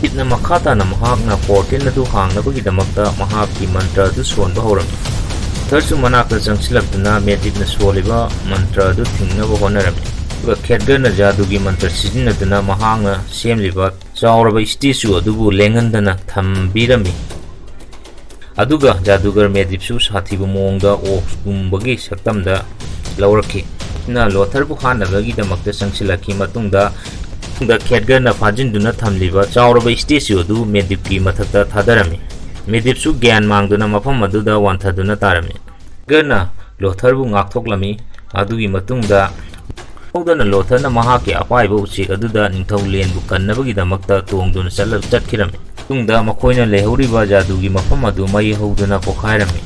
ꯃꯦꯗꯤꯞꯅ ꯃꯈꯥ ꯇꯥꯅ ꯃꯍꯥꯛꯅ ꯄꯣꯔꯇꯦꯟ ꯑꯗꯨ ꯍꯥꯡꯅꯕꯒꯤꯗꯃꯛꯇ ꯃꯍꯥꯛꯀꯤ ꯃꯟꯇ꯭ꯔ ꯑꯗꯨ ꯁꯣꯟꯕ ꯍꯧꯔꯝꯃꯤ꯫ ꯂꯣꯊꯔꯁꯨ ꯃꯅꯥꯛꯇ ꯆꯪꯁꯤꯜꯂꯛꯇꯨꯅ ꯃꯦꯗꯤꯞꯅ ꯁꯣꯜꯂꯤꯕ ꯃꯟꯇ꯭ꯔ ꯑꯗꯨ ꯊꯤꯡꯅꯕ ꯍꯣꯠꯅꯔꯝꯃꯤ, ꯑꯗꯨꯒ ꯈꯦꯠꯒꯔꯅ ꯖꯥꯗꯨꯒꯤ ꯃꯟꯇ꯭ꯔ ꯁꯤꯖꯤꯟꯅꯗꯨꯅ ꯃꯍꯥꯛꯅ ꯁꯦꯝꯂꯤꯕ ꯆꯥꯎꯔꯕ ꯁ꯭ꯇꯦꯆꯨ ꯑꯗꯨꯕꯨ ꯂꯦꯡꯍꯟꯗꯅ ꯊꯝꯕꯤꯔꯝꯃꯤ꯫ ꯑꯗꯨꯒ ꯖꯥꯗꯨꯒꯔ ꯃꯦꯗꯤꯞꯁꯨ ꯁꯥꯊꯤꯕ ꯃꯑꯣꯡꯗ ꯑꯣꯛꯁ ꯄꯨꯝꯕꯒꯤ ꯁꯛꯇꯝꯗ ꯂꯧꯔꯛꯈꯤ꯫ ꯅ ꯂꯣꯊꯔꯕꯨ ꯍꯥꯠꯅꯕꯒꯤꯗꯃꯛꯇ ꯆꯪꯁꯤꯜꯂꯛꯈꯤ꯫ ꯃꯇꯨꯡꯗ, ꯃꯇꯨꯡꯗ ꯈꯦꯠꯒꯔꯅ ꯐꯥꯖꯤꯟꯗꯨꯅ ꯊꯝꯂꯤꯕ ꯆꯥꯎꯔꯕ ꯁ꯭ꯇꯦꯆꯨ ꯑꯗꯨ ꯃꯦꯗꯤꯞꯀꯤ ꯃꯊꯛꯇ ꯊꯥꯗꯔꯝꯃꯤ꯫ ꯃꯦꯗꯤꯞꯁꯨ ꯒ꯭ꯌꯥꯟ ꯃꯥꯡꯗꯨꯅ ꯃꯐꯝ ꯑꯗꯨꯗ ꯋꯥꯟꯊꯗꯨꯅ ꯇꯥꯔꯝꯃꯤ꯫ ꯈꯦꯠꯒꯔꯅ ꯂꯣꯊꯔꯕꯨ ꯉꯥꯛꯊꯣꯛꯂꯝꯃꯤ꯫ ꯑꯗꯨꯒꯤ ꯃꯇꯨꯡꯗ ꯍꯧꯗꯅ ꯂꯣꯊꯔꯅ ꯃꯍꯥꯛꯀꯤ ꯑꯄꯥꯏꯕ ꯎꯆꯦꯛ ꯑꯗꯨꯗ ꯅꯤꯡꯊꯧ ꯂꯦꯟꯕꯨ ꯀꯟꯅꯕꯒꯤꯗꯃꯛꯇ ꯇꯣꯡꯗꯨꯅ ꯆꯠꯂ-, ꯆꯠꯈꯤꯔꯝꯃꯤ꯫ ꯃꯇꯨꯡꯗ ꯃꯈꯣꯏꯅ ꯂꯩꯍꯧꯔꯤꯕ ꯖꯥꯗꯨꯒꯤ ꯃꯐꯝ ꯑꯗꯨ ꯃꯩ ꯍꯧꯗꯨꯅ ꯄꯣꯈꯥꯏꯔꯝꯃꯤ꯫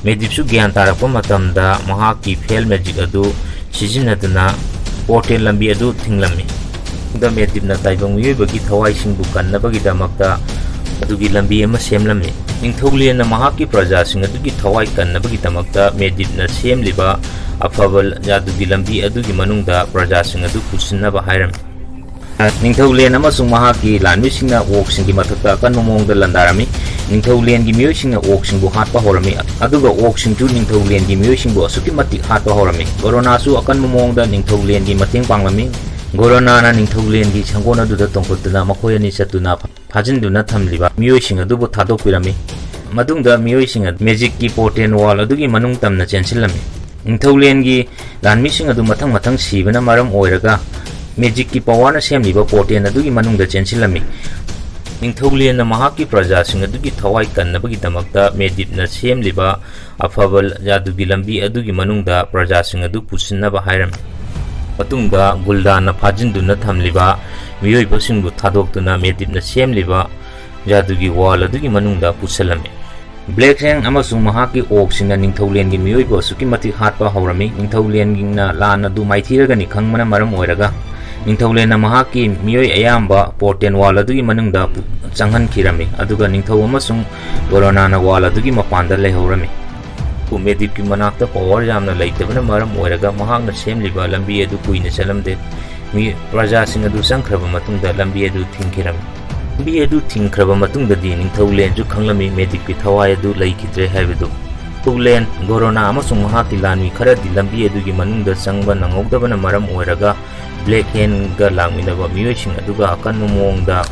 ꯃꯦꯗꯤꯞꯁꯨ ꯒ꯭ꯌꯥꯟ ꯇꯥꯔꯛꯄ ꯃꯇꯝꯗ ꯃꯍꯥꯛꯀꯤ ꯐꯦꯜ ꯃꯦꯖꯤꯛ ꯑꯗꯨ ꯁꯤꯖꯤꯟꯅꯗꯨꯅ ꯄꯣꯔꯇꯦꯜ ꯂꯝꯕꯤ ꯑꯗꯨ ꯊꯤꯡꯂꯝꯃꯤ꯫ ꯃꯇꯨꯡꯗ ꯃꯦꯗꯤꯞꯅ ꯇꯥꯏꯕꯪ ꯃꯤꯑꯣꯏꯕꯒꯤ ꯊꯋꯥꯏꯁꯤꯡꯕꯨ ꯀꯟꯅꯕꯒꯤꯗꯃꯛꯇ ꯑꯗꯨꯒꯤ ꯂꯝꯕꯤ ꯑꯃ ꯁꯦꯝꯂꯝꯃꯤ꯫ ꯅꯤꯡꯊꯧ ꯂꯦꯟꯅ ꯃꯍꯥꯛꯀꯤ ꯄ꯭ꯔꯖꯥꯁꯤꯡ ꯑꯗꯨꯒꯤ ꯊꯋꯥꯏ ꯀꯟꯅꯕꯒꯤꯗꯃꯛꯇ ꯃꯦꯗꯤꯞꯅ ꯁꯦꯝꯂꯤꯕ ꯑꯐꯕ ꯖꯥꯗꯨꯒꯤ ꯂꯝꯕꯤ ꯑꯗꯨꯒꯤ ꯃꯅꯨꯡꯗ ꯄ꯭ꯔꯖꯥꯁꯤꯡ ꯑꯗꯨ ꯄꯨꯁꯤꯟꯅꯕ ꯍꯥꯏꯔꯝꯃꯤ꯫ ꯅꯤꯡꯊꯧ ꯂꯦꯟ ꯑꯃꯁꯨꯡ ꯃꯍꯥꯛꯀꯤ ꯂꯥꯟꯃꯤꯁꯤꯡꯅ ꯑꯣꯛꯁꯤꯡꯒꯤ ꯃꯊꯛꯇ ꯑꯀꯟꯕ ꯃꯑꯣꯡꯗ ꯂꯥꯟꯗꯥꯔꯝꯃꯤ꯫ ꯅꯤꯡꯊꯧ ꯂꯦꯟꯒꯤ ꯃꯤꯑꯣꯏꯁꯤꯡꯅ ꯑꯣꯛꯁꯤꯡꯕꯨ ꯍꯥꯠꯄ ꯍꯧꯔꯝꯃꯤ, ꯑꯗꯨꯒ ꯑꯣꯛꯁꯤꯡꯁꯨ ꯅꯤꯡꯊꯧ ꯂꯦꯟꯒꯤ ꯃꯤꯑꯣꯏꯁꯤꯡꯕꯨ ꯑꯁꯨꯛꯀꯤ ꯃꯇꯤꯛ ꯍꯥꯠꯄ ꯍꯧꯔꯝꯃꯤ꯫ ꯒꯣꯔꯣꯅꯥꯁꯨ ꯑꯀꯟꯕ ꯃꯑꯣꯡꯗ ꯅꯤꯡꯊꯧ ꯂꯦꯟꯒꯤ ꯃꯇꯦꯡ ꯄꯥꯡꯂꯝꯃꯤ꯫ ꯒꯣꯔꯣꯅꯥꯅ ꯅꯤꯡꯊꯧ ꯂꯦꯟꯒꯤ ꯁꯪꯒꯣꯟ ꯑꯗꯨꯗ ꯇꯣꯡꯈꯠꯇꯨꯅ ꯃꯈꯣꯏ ꯑꯅꯤ ꯆꯠꯇꯨꯅ ꯐꯥꯖꯤꯟꯗꯨꯅ ꯊꯝꯂꯤꯕ ꯃꯤꯑꯣꯏꯁꯤꯡ ꯑꯗꯨꯕꯨ ꯊꯥꯗꯣꯛꯄꯤꯔꯝꯃꯤ꯫ ꯃꯇꯨꯡꯗ ꯃꯤꯑꯣꯏꯁꯤꯡ ꯑꯗꯨ ꯃꯦꯖꯤꯛꯀꯤ ꯄꯣꯔꯇꯦꯟ ꯋꯥꯜ ꯑꯗꯨꯒꯤ ꯃꯅꯨꯡ ꯇꯝꯅ ꯆꯦꯟꯁꯤꯜꯂꯝꯃꯤ꯫ ꯅꯤꯡꯊꯧꯂꯦꯟꯒꯤ ꯂꯥꯟꯃꯤꯁꯤꯡ ꯑꯗꯨ ꯃꯊꯪ ꯃꯊꯪ ꯁꯤꯕꯅ ꯃꯔꯝ ꯑꯣꯏꯔꯒ ꯃꯦꯖꯤꯛꯀꯤ ꯄꯋꯥꯔꯅ ꯁꯦꯝꯂꯤꯕ ꯄꯣꯔꯇꯦꯟ ꯑꯗꯨꯒꯤ ꯃꯅꯨꯡꯗ ꯆꯦꯟꯁꯤꯜꯂꯝꯃꯤ꯫ ꯅꯤꯡꯊꯧꯂꯦꯟꯅ ꯃꯍꯥꯛꯀꯤ ꯄ꯭ꯔꯖꯥꯁꯤꯡ ꯑꯗꯨꯒꯤ ꯊꯋꯥꯏ ꯀꯟꯅꯕꯒꯤꯗꯃꯛꯇ ꯃꯦꯗꯤꯞꯅ ꯁꯦꯝꯂꯤꯕ ꯑꯐꯕ ꯖꯥꯗꯨꯒꯤ ꯂꯝꯕꯤ ꯑꯗꯨꯒꯤ ꯃꯅꯨꯡꯗ ꯄ꯭ꯔꯖꯥꯁꯤꯡ ꯑꯗꯨ ꯄꯨꯁꯤꯟꯅꯕ ꯍꯥꯏꯔꯝꯃꯤ꯫ ꯃꯇꯨꯡꯗ ꯒꯨꯜꯗꯥꯟꯅ ꯐꯥꯖꯤꯟꯗꯨꯅ ꯊꯝꯂꯤꯕ ꯃꯤꯑꯣꯏꯕꯁꯤꯡꯕꯨ ꯊꯥꯗꯣꯛꯇꯨꯅ ꯃꯦꯗꯤꯞꯅ ꯁꯦꯝꯂꯤꯕ ꯖꯥꯗꯨꯒꯤ ꯋꯥꯜ ꯑꯗꯨꯒꯤ ꯃꯅꯨꯡꯗ ꯄꯨꯁꯤꯜꯂꯝꯃꯤ꯫ ꯕ꯭ꯂꯦꯛ ꯍꯦꯟ ꯑꯃꯁꯨꯡ ꯃꯍꯥꯛꯀꯤ ꯑꯣꯛꯁꯤꯡꯅ ꯅꯤꯡꯊꯧꯂꯦꯟꯒꯤ ꯃꯤꯑꯣꯏꯕꯨ ꯑꯁꯨꯛꯀꯤ ꯃꯇꯤꯛ ꯍꯥꯠꯄ ꯍꯧꯔꯝꯃꯤ꯫ ꯅꯤꯡꯊꯧꯂꯦꯟꯅ ꯂꯥꯟ ꯑꯗꯨ ꯃꯥꯏꯊꯤꯔꯒꯅꯤ ꯈꯪꯕꯅ ꯃꯔꯝ ꯑꯣꯏꯔꯒ ꯅꯤꯡꯊꯧꯂꯦꯟꯅ ꯃꯍꯥꯛꯀꯤ ꯃꯤꯑꯣꯏ ꯑꯌꯥꯝꯕ ꯄꯣꯔꯇꯦꯟ ꯋꯥꯜ ꯑꯗꯨꯒꯤ ꯃꯅꯨꯡꯗ ꯄꯨ-, ꯆꯪꯍꯟꯈꯤꯔꯝꯃꯤ, ꯑꯗꯨꯒ ꯅꯤꯡꯊꯧ ꯑꯃꯁꯨꯡ ꯒꯣꯔꯣꯅꯥꯅ ꯋꯥꯜ ꯑꯗꯨꯒꯤ ꯃꯄꯥꯟꯗ ꯂꯩꯍꯧꯔꯝꯃꯤ꯫ ꯃꯦꯗꯤꯞꯀꯤ ꯃꯅꯥꯛꯇ ꯄꯋꯥꯔ ꯌꯥꯝꯅ ꯂꯩꯇꯕꯅ ꯃꯔꯝ ꯑꯣꯏꯔꯒ ꯃꯍꯥꯛꯅ ꯁꯦꯝꯂꯤꯕ ꯂꯝꯕꯤ ꯑꯗꯨ ꯀꯨꯏꯅ ꯆꯠꯂꯝꯗꯦ꯫ ꯃꯤ, ꯄ꯭ꯔꯖꯥꯁꯤꯡ ꯑꯗꯨ ꯆꯪꯈ꯭ꯔꯕ ꯃꯇꯨꯡꯗ ꯂꯝꯕꯤ ꯑꯗꯨ ꯊꯤꯡꯈꯤꯔꯝꯃꯤ꯫ ꯂꯝꯕꯤ ꯑꯗꯨ ꯊꯤꯡꯈ꯭ꯔꯕ ꯃꯇꯨꯡꯗꯗꯤ ꯅꯤꯡꯊꯧꯂꯦꯟꯁꯨ ꯈꯪꯂꯝꯃꯤ ꯃꯦꯗꯤꯞꯀꯤ ꯊꯋꯥꯏ ꯑꯗꯨ ꯂꯩꯈꯤꯗ꯭ꯔꯦ ꯍꯥꯏꯕꯗꯨ꯫ ꯅꯤꯡꯊꯧꯂꯦꯟ, ꯒꯣꯔꯣꯅꯥ ꯑꯃꯁꯨꯡ ꯃꯍꯥꯛꯀꯤ ꯂꯥꯟꯃꯤ ꯈꯔꯗꯤ ꯂꯝꯕꯤ ꯑꯗꯨꯒꯤ ꯃꯅꯨꯡꯗ ꯆꯪꯕ ꯅꯪꯍꯧꯗꯕꯅ ꯃꯔꯝ ꯑꯣꯏꯔꯒ ꯕ꯭ꯂꯦꯛ ꯍꯦꯟꯒ ꯂꯥꯛꯃꯤꯟꯅꯕ ꯃꯤꯑꯣꯏꯁꯤꯡ ꯑꯗꯨꯒ ꯑꯀꯟꯕ ꯃꯑꯣꯡꯗ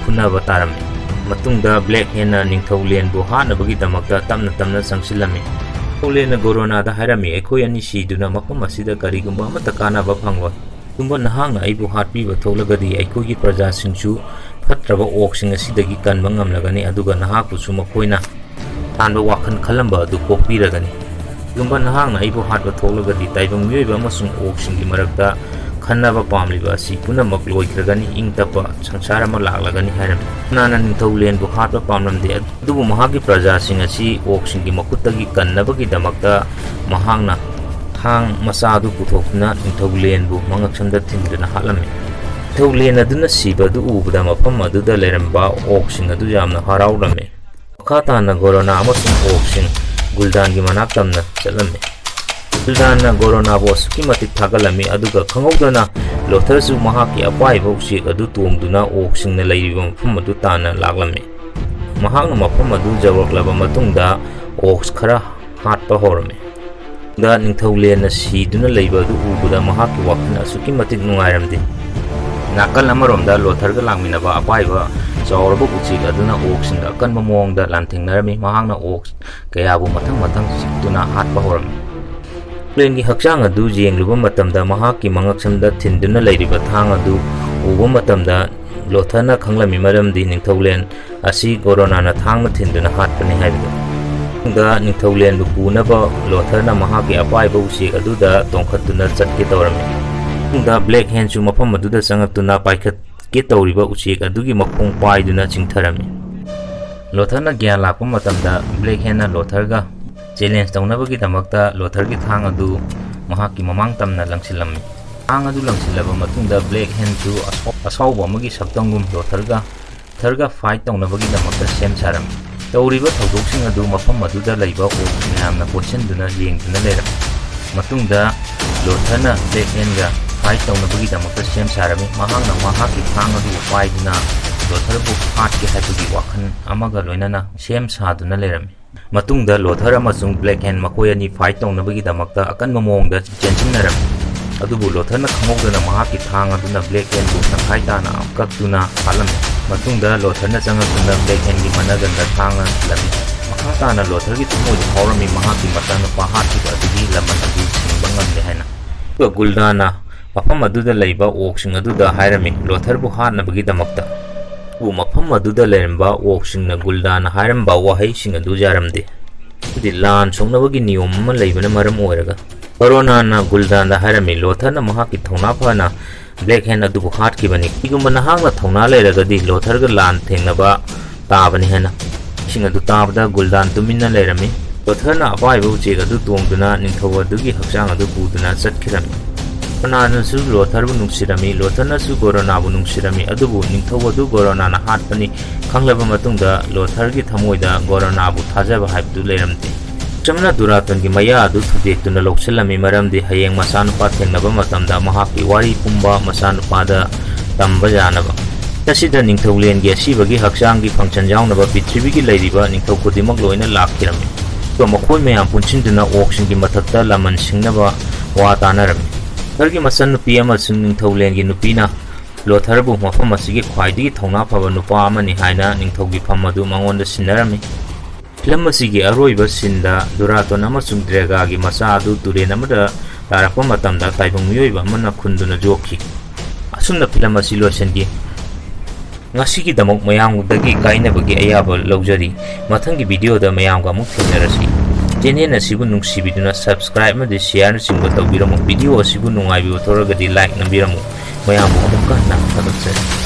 ꯐꯨꯅꯕ ꯇꯥꯔꯝꯃꯤ꯫ ꯃꯇꯨꯡꯗ ꯕ꯭ꯂꯦꯛ ꯍꯦꯟꯅ ꯅꯤꯡꯊꯧꯂꯦꯟꯕꯨ ꯍꯥꯠꯅꯕꯒꯤꯗꯃꯛꯇ ꯇꯞꯅ ꯇꯞꯅ ꯆꯪꯁꯤꯜꯂꯝꯃꯤ꯫ ꯅꯤꯡꯊꯧꯂꯦꯟꯅ ꯒꯣꯔꯣꯅꯥꯗ ꯍꯥꯏꯔꯝꯃꯤ, "ꯑꯩꯈꯣꯏ ꯑꯅꯤ ꯁꯤꯗꯨꯅ ꯃꯐꯝ ꯑꯁꯤꯗ ꯀꯔꯤꯒꯨꯝꯕ ꯑꯃꯠꯇ ꯀꯥꯟꯅꯕ ꯐꯪꯂꯣꯏ꯫ ꯀꯔꯤꯒꯨꯝꯕ ꯅꯍꯥꯛꯅ ꯑꯩꯕꯨ ꯍꯥꯠꯄꯤꯕ ꯊꯣꯛꯂꯒꯗꯤ ꯑꯩꯈꯣꯏꯒꯤ ꯄ꯭ꯔꯖꯥꯁꯤꯡꯁꯨ ꯐꯠꯇ꯭ꯔꯕ ꯑꯣꯛꯁꯤꯡ ꯑꯁꯤꯗꯒꯤ ꯀꯟꯕ ꯉꯝꯂꯒꯅꯤ, ꯑꯗꯨꯒ ꯅꯍꯥꯛꯄꯨꯁꯨ ꯃꯈꯣꯏꯅ ꯇꯥꯟꯕ ꯋꯥꯈꯜ ꯈꯜꯂꯝꯕ ꯑꯗꯨ ꯀꯣꯛꯄꯤꯔꯒꯅꯤ꯫ ꯀꯔꯤꯒꯨꯝꯕ ꯅꯍꯥꯛꯅ ꯑꯩꯕꯨ ꯍꯥꯠꯄ ꯊꯣꯛꯂꯒꯗꯤ ꯇꯥꯏꯕꯪ ꯃꯤꯑꯣꯏꯕ ꯑꯃꯁꯨꯡ ꯑꯣꯛꯁꯤꯡꯒꯤ ꯃꯔꯛꯇ ꯈꯟꯅꯕ ꯄꯥꯝꯂꯤꯕ ꯑꯁꯤ ꯄꯨꯝꯅꯃꯛ ꯂꯣꯏꯈ꯭ꯔꯒꯅꯤ, ꯏꯪ ꯇꯞꯄ ꯁꯪꯁꯥꯔ ꯑꯃ ꯂꯥꯛꯂꯒꯅꯤ" ꯍꯥꯏꯔꯝꯃꯤ꯫ ꯒꯣꯔꯣꯅꯥꯅ ꯅꯤꯡꯊꯧꯂꯦꯟꯕꯨ ꯍꯥꯠꯄ ꯄꯥꯝꯂꯝꯗꯦ, ꯑꯗꯨꯕꯨ ꯃꯍꯥꯛꯀꯤ ꯄ꯭ꯔꯖꯥꯁꯤꯡ ꯑꯁꯤ ꯑꯣꯛꯁꯤꯡꯒꯤ ꯃꯈꯨꯠꯇꯒꯤ ꯀꯟꯅꯕꯒꯤꯗꯃꯛꯇ ꯃꯍꯥꯛꯅ ꯊꯥꯡ ꯃꯆꯥ ꯑꯗꯨ ꯄꯨꯊꯣꯛꯇꯨꯅ ꯅꯤꯡꯊꯧꯂꯦꯟꯕꯨ ꯃꯉꯛꯁꯝꯗ ꯊꯤꯟꯗꯨꯅ ꯍꯥꯠꯂꯝꯃꯤ꯫ ꯅꯤꯡꯊꯧꯂꯦꯟ ꯑꯗꯨꯅ ꯁꯤꯕ ꯑꯗꯨ ꯎꯕꯗ ꯃꯐꯝ ꯑꯗꯨꯗ ꯂꯩꯔꯝꯕ ꯑꯣꯛꯁꯤꯡ ꯑꯗꯨ ꯌꯥꯝꯅ ꯍꯔꯥꯎꯔꯝꯃꯤ꯫ ꯃꯈꯥ ꯇꯥꯅ ꯒꯣꯔꯣꯅꯥ ꯑꯃꯁꯨꯡ ꯑꯣꯛꯁꯤꯡ ꯒꯨꯜꯗꯥꯟꯒꯤ ꯃꯅꯥꯛ ꯇꯝꯅ ꯆꯠꯂꯝꯃꯤ꯫ ꯒꯨꯜꯗꯥꯟꯅ ꯒꯣꯔꯣꯅꯥꯕꯨ ꯑꯁꯨꯛꯀꯤ ꯃꯇꯤꯛ ꯊꯥꯒꯠꯂꯝꯃꯤ, ꯑꯗꯨꯒ ꯈꯪꯍꯧꯗꯅ ꯂꯣꯊꯔꯁꯨ ꯃꯍꯥꯛꯀꯤ ꯑꯄꯥꯏꯕ ꯎꯆꯦꯛ ꯑꯗꯨ ꯇꯣꯡꯗꯨꯅ ꯑꯣꯛꯁꯤꯡꯅ ꯂꯩꯔꯤꯕ ꯃꯐꯝ ꯑꯗꯨ ꯇꯥꯟꯅ ꯂꯥꯛꯂꯝꯃꯤ꯫ ꯃꯍꯥꯛꯅ ꯃꯐꯝ ꯑꯗꯨ ꯌꯧꯔꯛꯂꯕ ꯃꯇꯨꯡꯗ ꯑꯣꯛꯁ ꯈꯔ ꯍꯥꯠꯄ ꯍꯧꯔꯝꯃꯤ꯫ ꯗ ꯅꯤꯡꯊꯧꯂꯦꯟꯅ ꯁꯤꯗꯨꯅ ꯂꯩꯕ ꯑꯗꯨ ꯎꯕꯗ ꯃꯍꯥꯛꯀꯤ ꯋꯥꯈꯜ ꯑꯁꯨꯛꯀꯤ ꯃꯇꯤꯛ ꯅꯨꯡꯉꯥꯏꯔꯝꯗꯦ꯫ ꯅꯥꯀꯜ ꯑꯃꯔꯣꯝꯗ ꯂꯣꯊꯔꯒ ꯂꯥꯛꯃꯤꯟꯅꯕ ꯑꯄꯥꯏꯕ ꯆꯥꯎꯔꯕ ꯎꯆꯦꯛ ꯑꯗꯨꯅ ꯑꯣꯛꯁꯤꯡꯒ ꯑꯀꯟꯕ ꯃꯑꯣꯡꯗ ꯂꯥꯟꯊꯦꯡꯅꯔꯝꯃꯤ꯫ ꯃꯍꯥꯛꯅ ꯑꯣꯛ ꯀꯌꯥꯕꯨ ꯃꯊꯪ ꯃꯊꯪ ꯆꯤꯛꯇꯨꯅ ꯍꯥꯠꯄ ꯍꯧꯔꯝꯃꯤ꯫ ꯅꯤꯡꯊꯧꯂꯦꯟꯒꯤ ꯍꯛꯆꯥꯡ ꯑꯗꯨ ꯌꯦꯡꯂꯨꯕ ꯃꯇꯝꯗ ꯃꯍꯥꯛꯀꯤ ꯃꯉꯛꯁꯝꯗ ꯊꯤꯟꯗꯨꯅ ꯂꯩꯔꯤꯕ ꯊꯥꯡ ꯑꯗꯨ ꯎꯕ ꯃꯇꯝꯗ ꯂꯣꯊꯔꯅ ꯈꯪꯂꯝꯃꯤ, ꯃꯔꯝꯗꯤ ꯅꯤꯡꯊꯧꯂꯦꯟ ꯑꯁꯤ ꯒꯣꯔꯣꯅꯥꯅ ꯊꯥꯡꯅ ꯊꯤꯟꯗꯨꯅ ꯍꯥꯠꯄꯅꯤ ꯍꯥꯏꯕꯗꯨ꯫ ꯃꯇꯨꯡꯗ ꯅꯤꯡꯊꯧꯂꯦꯟꯕꯨ ꯄꯨꯅꯕ ꯂꯣꯊꯔꯅ ꯃꯍꯥꯛꯀꯤ ꯑꯄꯥꯏꯕ ꯎꯆꯦꯛ ꯑꯗꯨꯗ ꯇꯣꯡꯈꯠꯇꯨꯅ ꯆꯠꯀꯦ ꯇꯧꯔꯝꯃꯤ꯫ ꯃꯇꯨꯡꯗ ꯕ꯭ꯂꯦꯛ ꯍꯦꯟꯁꯨ ꯃꯐꯝ ꯑꯗꯨꯗ ꯆꯪꯉꯛꯇꯨꯅ ꯄꯥꯏꯈꯠꯀꯦ ꯇꯧꯔꯤꯕ ꯎꯆꯦꯛ ꯑꯗꯨꯒꯤ ꯃꯈꯣꯡ ꯄꯥꯏꯗꯨꯅ ꯆꯤꯡꯊꯔꯝꯃꯤ꯫ ꯂꯣꯊꯔꯅ ꯒ꯭ꯌꯥꯟ ꯂꯥꯛꯄ ꯃꯇꯝꯗ ꯕ꯭ꯂꯦꯛ ꯍꯦꯟꯅ ꯂꯣꯊꯔꯒ ꯆꯦꯂꯦꯟꯖ ꯇꯧꯅꯕꯒꯤꯗꯃꯛꯇ ꯂꯣꯊꯔꯒꯤ ꯊꯥꯡ ꯑꯗꯨ ꯃꯍꯥꯛꯀꯤ ꯃꯃꯥꯡ ꯇꯝꯅ ꯂꯪꯁꯤꯜꯂꯝꯃꯤ꯫ ꯊꯥꯡ ꯑꯗꯨ ꯂꯪꯁꯤꯜꯂꯕ ꯃꯇꯨꯡꯗ ꯕ꯭ꯂꯦꯛ ꯍꯦꯟꯁꯨ ꯑꯁꯥꯎ-, ꯑꯁꯥꯎꯕ ꯑꯃꯒꯤ ꯁꯛꯇꯝꯒꯨꯝ ꯂꯣꯊꯔꯒ, ꯂꯣꯊꯔꯒ ꯐꯥꯏꯠ ꯇꯧꯅꯕꯒꯤꯗꯃꯛꯇ ꯁꯦꯝ ꯁꯥꯔꯝꯃꯤ꯫ ꯇꯧꯔꯤꯕ ꯊꯧꯗꯣꯛꯁꯤꯡ ꯑꯗꯨ ꯃꯐꯝ ꯑꯗꯨꯗ ꯂꯩꯕ ꯑꯣꯛ ꯃꯌꯥꯝꯅ ꯀꯣꯏꯁꯤꯟꯗꯨꯅ ꯌꯦꯡꯗꯨꯅ ꯂꯩꯔꯝꯃꯤ꯫ ꯃꯇꯨꯡꯗ ꯂꯣꯊꯔꯅ ꯕ꯭ꯂꯦꯛ ꯍꯦꯟꯒ ꯐꯥꯏꯠ ꯇꯧꯅꯕꯒꯤꯗꯃꯛꯇ ꯁꯦꯝ ꯁꯥꯔꯝꯃꯤ꯫ ꯃꯍꯥꯛꯅ ꯃꯍꯥꯛꯀꯤ ꯊꯥꯡ ꯑꯗꯨ ꯄꯥꯏꯗꯨꯅ ꯂꯣꯊꯔꯕꯨ ꯍꯥꯠꯀꯦ ꯍꯥꯏꯕꯒꯤ ꯋꯥꯈꯜ ꯑꯃꯒ ꯂꯣꯏꯅꯅ ꯁꯦꯝ ꯁꯥꯗꯨꯅ ꯂꯩꯔꯝꯃꯤ꯫ ꯃꯇꯨꯡꯗ ꯂꯣꯊꯔ ꯑꯃꯁꯨꯡ ꯕ꯭ꯂꯦꯛ ꯍꯦꯟ ꯃꯈꯣꯏ ꯑꯅꯤ ꯐꯥꯏꯠ ꯇꯧꯅꯕꯒꯤꯗꯃꯛꯇ ꯑꯀꯟꯕ ꯃꯑꯣꯡꯗ ꯆꯦꯟꯁꯤꯟꯅꯔꯝꯃꯤ꯫ ꯑꯗꯨꯕꯨ ꯂꯣꯊꯔꯅ ꯈꯪꯍꯧꯗꯅ ꯃꯍꯥꯛꯀꯤ ꯊꯥꯡ ꯑꯗꯨꯅ ꯕ꯭ꯂꯦꯛ ꯍꯦꯟꯕꯨ ꯇꯪꯈꯥꯏ ꯇꯥꯅ ꯀꯛꯇꯨꯅ ꯍꯥꯠꯂꯝꯃꯤ꯫ ꯃꯇꯨꯡꯗ ꯂꯣꯊꯔꯅ ꯆꯪꯉꯛꯇꯨꯅ ꯕ꯭ꯂꯦꯛ ꯍꯦꯟꯒꯤ ꯃꯅꯒꯟꯗ ꯊꯥꯡꯅ ꯊꯤꯜꯂꯝꯃꯤ꯫ ꯃꯈꯥ ꯇꯥꯅ ꯂꯣꯊꯔꯒꯤ ꯊꯃꯣꯏꯗ ꯐꯥꯎꯔꯝꯃꯤ, ꯃꯍꯥꯛꯀꯤ ꯃꯆꯥꯅꯨꯄꯥ ꯍꯥꯠꯈꯤꯕ ꯑꯗꯨꯒꯤ ꯂꯃꯟ ꯑꯗꯨ ꯁꯤꯡꯕ ꯉꯝꯂꯦ ꯍꯥꯏꯅ꯫ ꯑꯗꯨꯒ ꯒꯨꯜꯗꯥꯅ ꯃꯐꯝ ꯑꯗꯨꯗ ꯂꯩꯕ ꯑꯣꯛꯁꯤꯡ ꯑꯗꯨꯗ ꯍꯥꯏꯔꯝꯃꯤ, ꯂꯣꯊꯔꯕꯨ ꯍꯥꯠꯅꯕꯒꯤꯗꯃꯛꯇ꯫ ꯑꯗꯨꯕꯨ ꯃꯐꯝ ꯑꯗꯨꯗ ꯂꯩꯔꯝꯕ ꯑꯣꯛꯁꯤꯡꯅ ꯒꯨꯜꯗꯥꯅ ꯍꯥꯏꯔꯝꯕ ꯋꯥꯍꯩꯁꯤꯡ ꯑꯗꯨ ꯌꯥꯔꯝꯗꯦ꯫ ꯑꯗꯨꯗꯤ ꯂꯥꯟ ꯁꯣꯛꯅꯕꯒꯤ ꯅꯤꯌꯣꯝ ꯑꯃ ꯂꯩꯕꯅ ꯃꯔꯝ ꯑꯣꯏꯔꯒ꯫ ꯒꯣꯔꯣꯅꯥꯅ ꯒꯨꯜꯗꯥꯟꯗ ꯍꯥꯏꯔꯝꯃꯤ, ꯂꯣꯊꯔꯅ ꯃꯍꯥꯛꯀꯤ ꯊꯧꯅꯥ ꯐꯅ ꯕ꯭ꯂꯦꯛ ꯍꯦꯟ ꯑꯗꯨꯕꯨ ꯍꯥꯠꯈꯤꯕꯅꯤ꯫ ꯀꯔꯤꯒꯨꯝꯕ ꯅꯍꯥꯛꯅ ꯊꯧꯅꯥ ꯂꯩꯔꯒꯗꯤ ꯂꯣꯊꯔꯒ ꯂꯥꯟ ꯊꯦꯡꯅꯕ ꯇꯥꯕꯅꯤ ꯍꯥꯏꯅ꯫ ꯏꯁꯤꯡ ꯑꯗꯨ ꯇꯥꯕꯗ ꯒꯨꯜꯗꯥꯟ ꯇꯨꯃꯤꯟꯅ ꯂꯩꯔꯝꯃꯤ꯫ ꯂꯣꯊꯔꯅ ꯑꯄꯥꯏꯕ ꯎꯆꯦꯛ ꯑꯗꯨ ꯇꯣꯡꯗꯨꯅ ꯅꯤꯡꯊꯧ ꯑꯗꯨꯒꯤ ꯍꯛꯆꯥꯡ ꯑꯗꯨ ꯄꯨꯗꯨꯅ ꯆꯠꯈꯤꯔꯝꯃꯤ꯫ ꯒꯣꯔꯣꯅꯥꯅꯁꯨ ꯂꯣꯊꯔꯕꯨ ꯅꯨꯡꯁꯤꯔꯝꯃꯤ, ꯂꯣꯊꯔꯅꯁꯨ ꯒꯣꯔꯣꯅꯥꯕꯨ ꯅꯨꯡꯁꯤꯔꯝꯃꯤ, ꯑꯗꯨꯕꯨ ꯅꯤꯡꯊꯧ ꯑꯗꯨ ꯒꯣꯔꯣꯅꯥꯅ ꯍꯥꯠꯄꯅꯤ ꯈꯪꯂꯕ ꯃꯇꯨꯡꯗ ꯂꯣꯊꯔꯒꯤ ꯊꯃꯣꯏꯗ ꯒꯣꯔꯣꯅꯥꯕꯨ ꯊꯥꯖꯕ ꯍꯥꯏꯕꯗꯨ ꯂꯩꯔꯝꯗꯦ꯫ ꯆꯝꯅ ꯗꯨꯔꯥꯇꯣꯟꯒꯤ ꯃꯌꯥ ꯑꯗꯨ ꯊꯨꯗꯦꯛꯇꯨꯅ ꯂꯧꯁꯤꯜꯂꯝꯃꯤ, ꯃꯔꯝꯗꯤ ꯍꯌꯦꯡ ꯃꯆꯥꯅꯨꯄꯥ ꯊꯦꯡꯅꯕ ꯃꯇꯝꯗ ꯃꯍꯥꯛꯀꯤ ꯋꯥꯔꯤ ꯄꯨꯝꯕ ꯃꯆꯥꯅꯨꯄꯥꯗ ꯇꯝꯕ ꯌꯥꯅꯕ꯫ ꯑꯁꯤꯗ ꯅꯤꯡꯊꯧꯂꯦꯟꯒꯤ ꯑꯁꯤꯕꯒꯤ ꯍꯛꯆꯥꯡꯒꯤ ꯐꯪꯁꯟ ꯌꯥꯎꯅꯕ ꯄ꯭ꯔꯤꯊꯤꯕꯤꯒꯤ ꯂꯩꯔꯤꯕ ꯅꯤꯡꯊꯧ ꯈꯨꯗꯤꯡꯃꯛ ꯂꯣꯏꯅ ꯂꯥꯛꯈꯤꯔꯝꯃꯤ꯫ ꯑꯗꯨꯒ ꯃꯈꯣꯏ ꯃꯌꯥꯝ ꯄꯨꯟꯁꯤꯟꯗꯨꯅ ꯑꯣꯛꯁꯤꯡꯒꯤ ꯃꯊꯛꯇ ꯂꯃꯟ ꯁꯤꯡꯅꯕ ꯋꯥ ꯇꯥꯅꯔꯝꯃꯤ꯫ ꯂꯣꯊꯔꯒꯤ ꯃꯆꯟꯅꯨꯄꯤ ꯑꯃꯁꯨꯡ ꯅꯤꯡꯊꯧꯂꯦꯟꯒꯤ ꯅꯨꯄꯤꯅ ꯂꯣꯊꯔꯕꯨ ꯃꯐꯝ ꯑꯁꯤꯒꯤ ꯈ꯭ꯋꯥꯏꯗꯒꯤ ꯊꯧꯅꯥ ꯐꯕ ꯅꯨꯄꯥ ꯑꯃꯅꯤ ꯍꯥꯏꯅ ꯅꯤꯡꯊꯧꯒꯤ ꯐꯝ ꯑꯗꯨ ꯃꯉꯣꯟꯗ ꯁꯤꯟꯅꯔꯝꯃꯤ꯫ ꯐꯤꯂꯝ ꯑꯁꯤꯒꯤ ꯑꯔꯣꯏꯕ ꯁꯤꯟꯗ ꯗꯨꯔꯥꯇꯣꯟ ꯑꯃꯁꯨꯡ ꯗ꯭ꯔꯦꯒꯥꯒꯤ ꯃꯆꯥ ꯑꯗꯨ ꯇꯨꯔꯦꯜ ꯑꯃꯗ ꯇꯥꯔꯛꯄ ꯃꯇꯝꯗ ꯇꯥꯏꯕꯪ ꯃꯤꯑꯣꯏꯕ ꯑꯃꯅ ꯈꯨꯟꯗꯨꯅ ꯌꯣꯛꯈꯤ꯫ ꯑꯁꯨꯝꯅ ꯐꯤꯂꯝ ꯑꯁꯤ ꯂꯣꯏꯁꯤꯟꯈꯤ꯫ ꯉꯁꯤꯒꯤꯗꯃꯛ ꯃꯌꯥꯝꯗꯒꯤ ꯀꯥꯏꯅꯕꯒꯤ ꯑꯌꯥꯕ ꯂꯧꯖꯔꯤ꯫ ꯃꯊꯪꯒꯤ ꯚꯤꯗꯤꯑꯣꯗ ꯃꯌꯥꯝꯒ ꯑꯃꯨꯛ ꯊꯦꯡꯅꯔꯁꯤ꯫ ꯆꯦꯅꯦꯜ ꯑꯁꯤꯕꯨ ꯅꯨꯡꯁꯤꯕꯤꯗꯨꯅ subscribe ꯑꯃꯗꯤ shareꯅꯆꯤꯡꯕ ꯇꯧꯕꯤꯔꯝꯃꯨ꯫ ꯚꯤꯗꯤꯑꯣ ꯑꯁꯤꯕꯨ ꯅꯨꯡꯉꯥꯏꯕꯤꯕ ꯊꯣꯛꯂꯒꯗꯤ like ꯅꯝꯕꯤꯔꯝꯃꯨ꯫ ꯃꯌꯥꯝꯕꯨ ꯑꯃꯨꯛꯀ ꯍꯟꯅ ꯊꯥꯒꯠꯆꯔꯤ꯫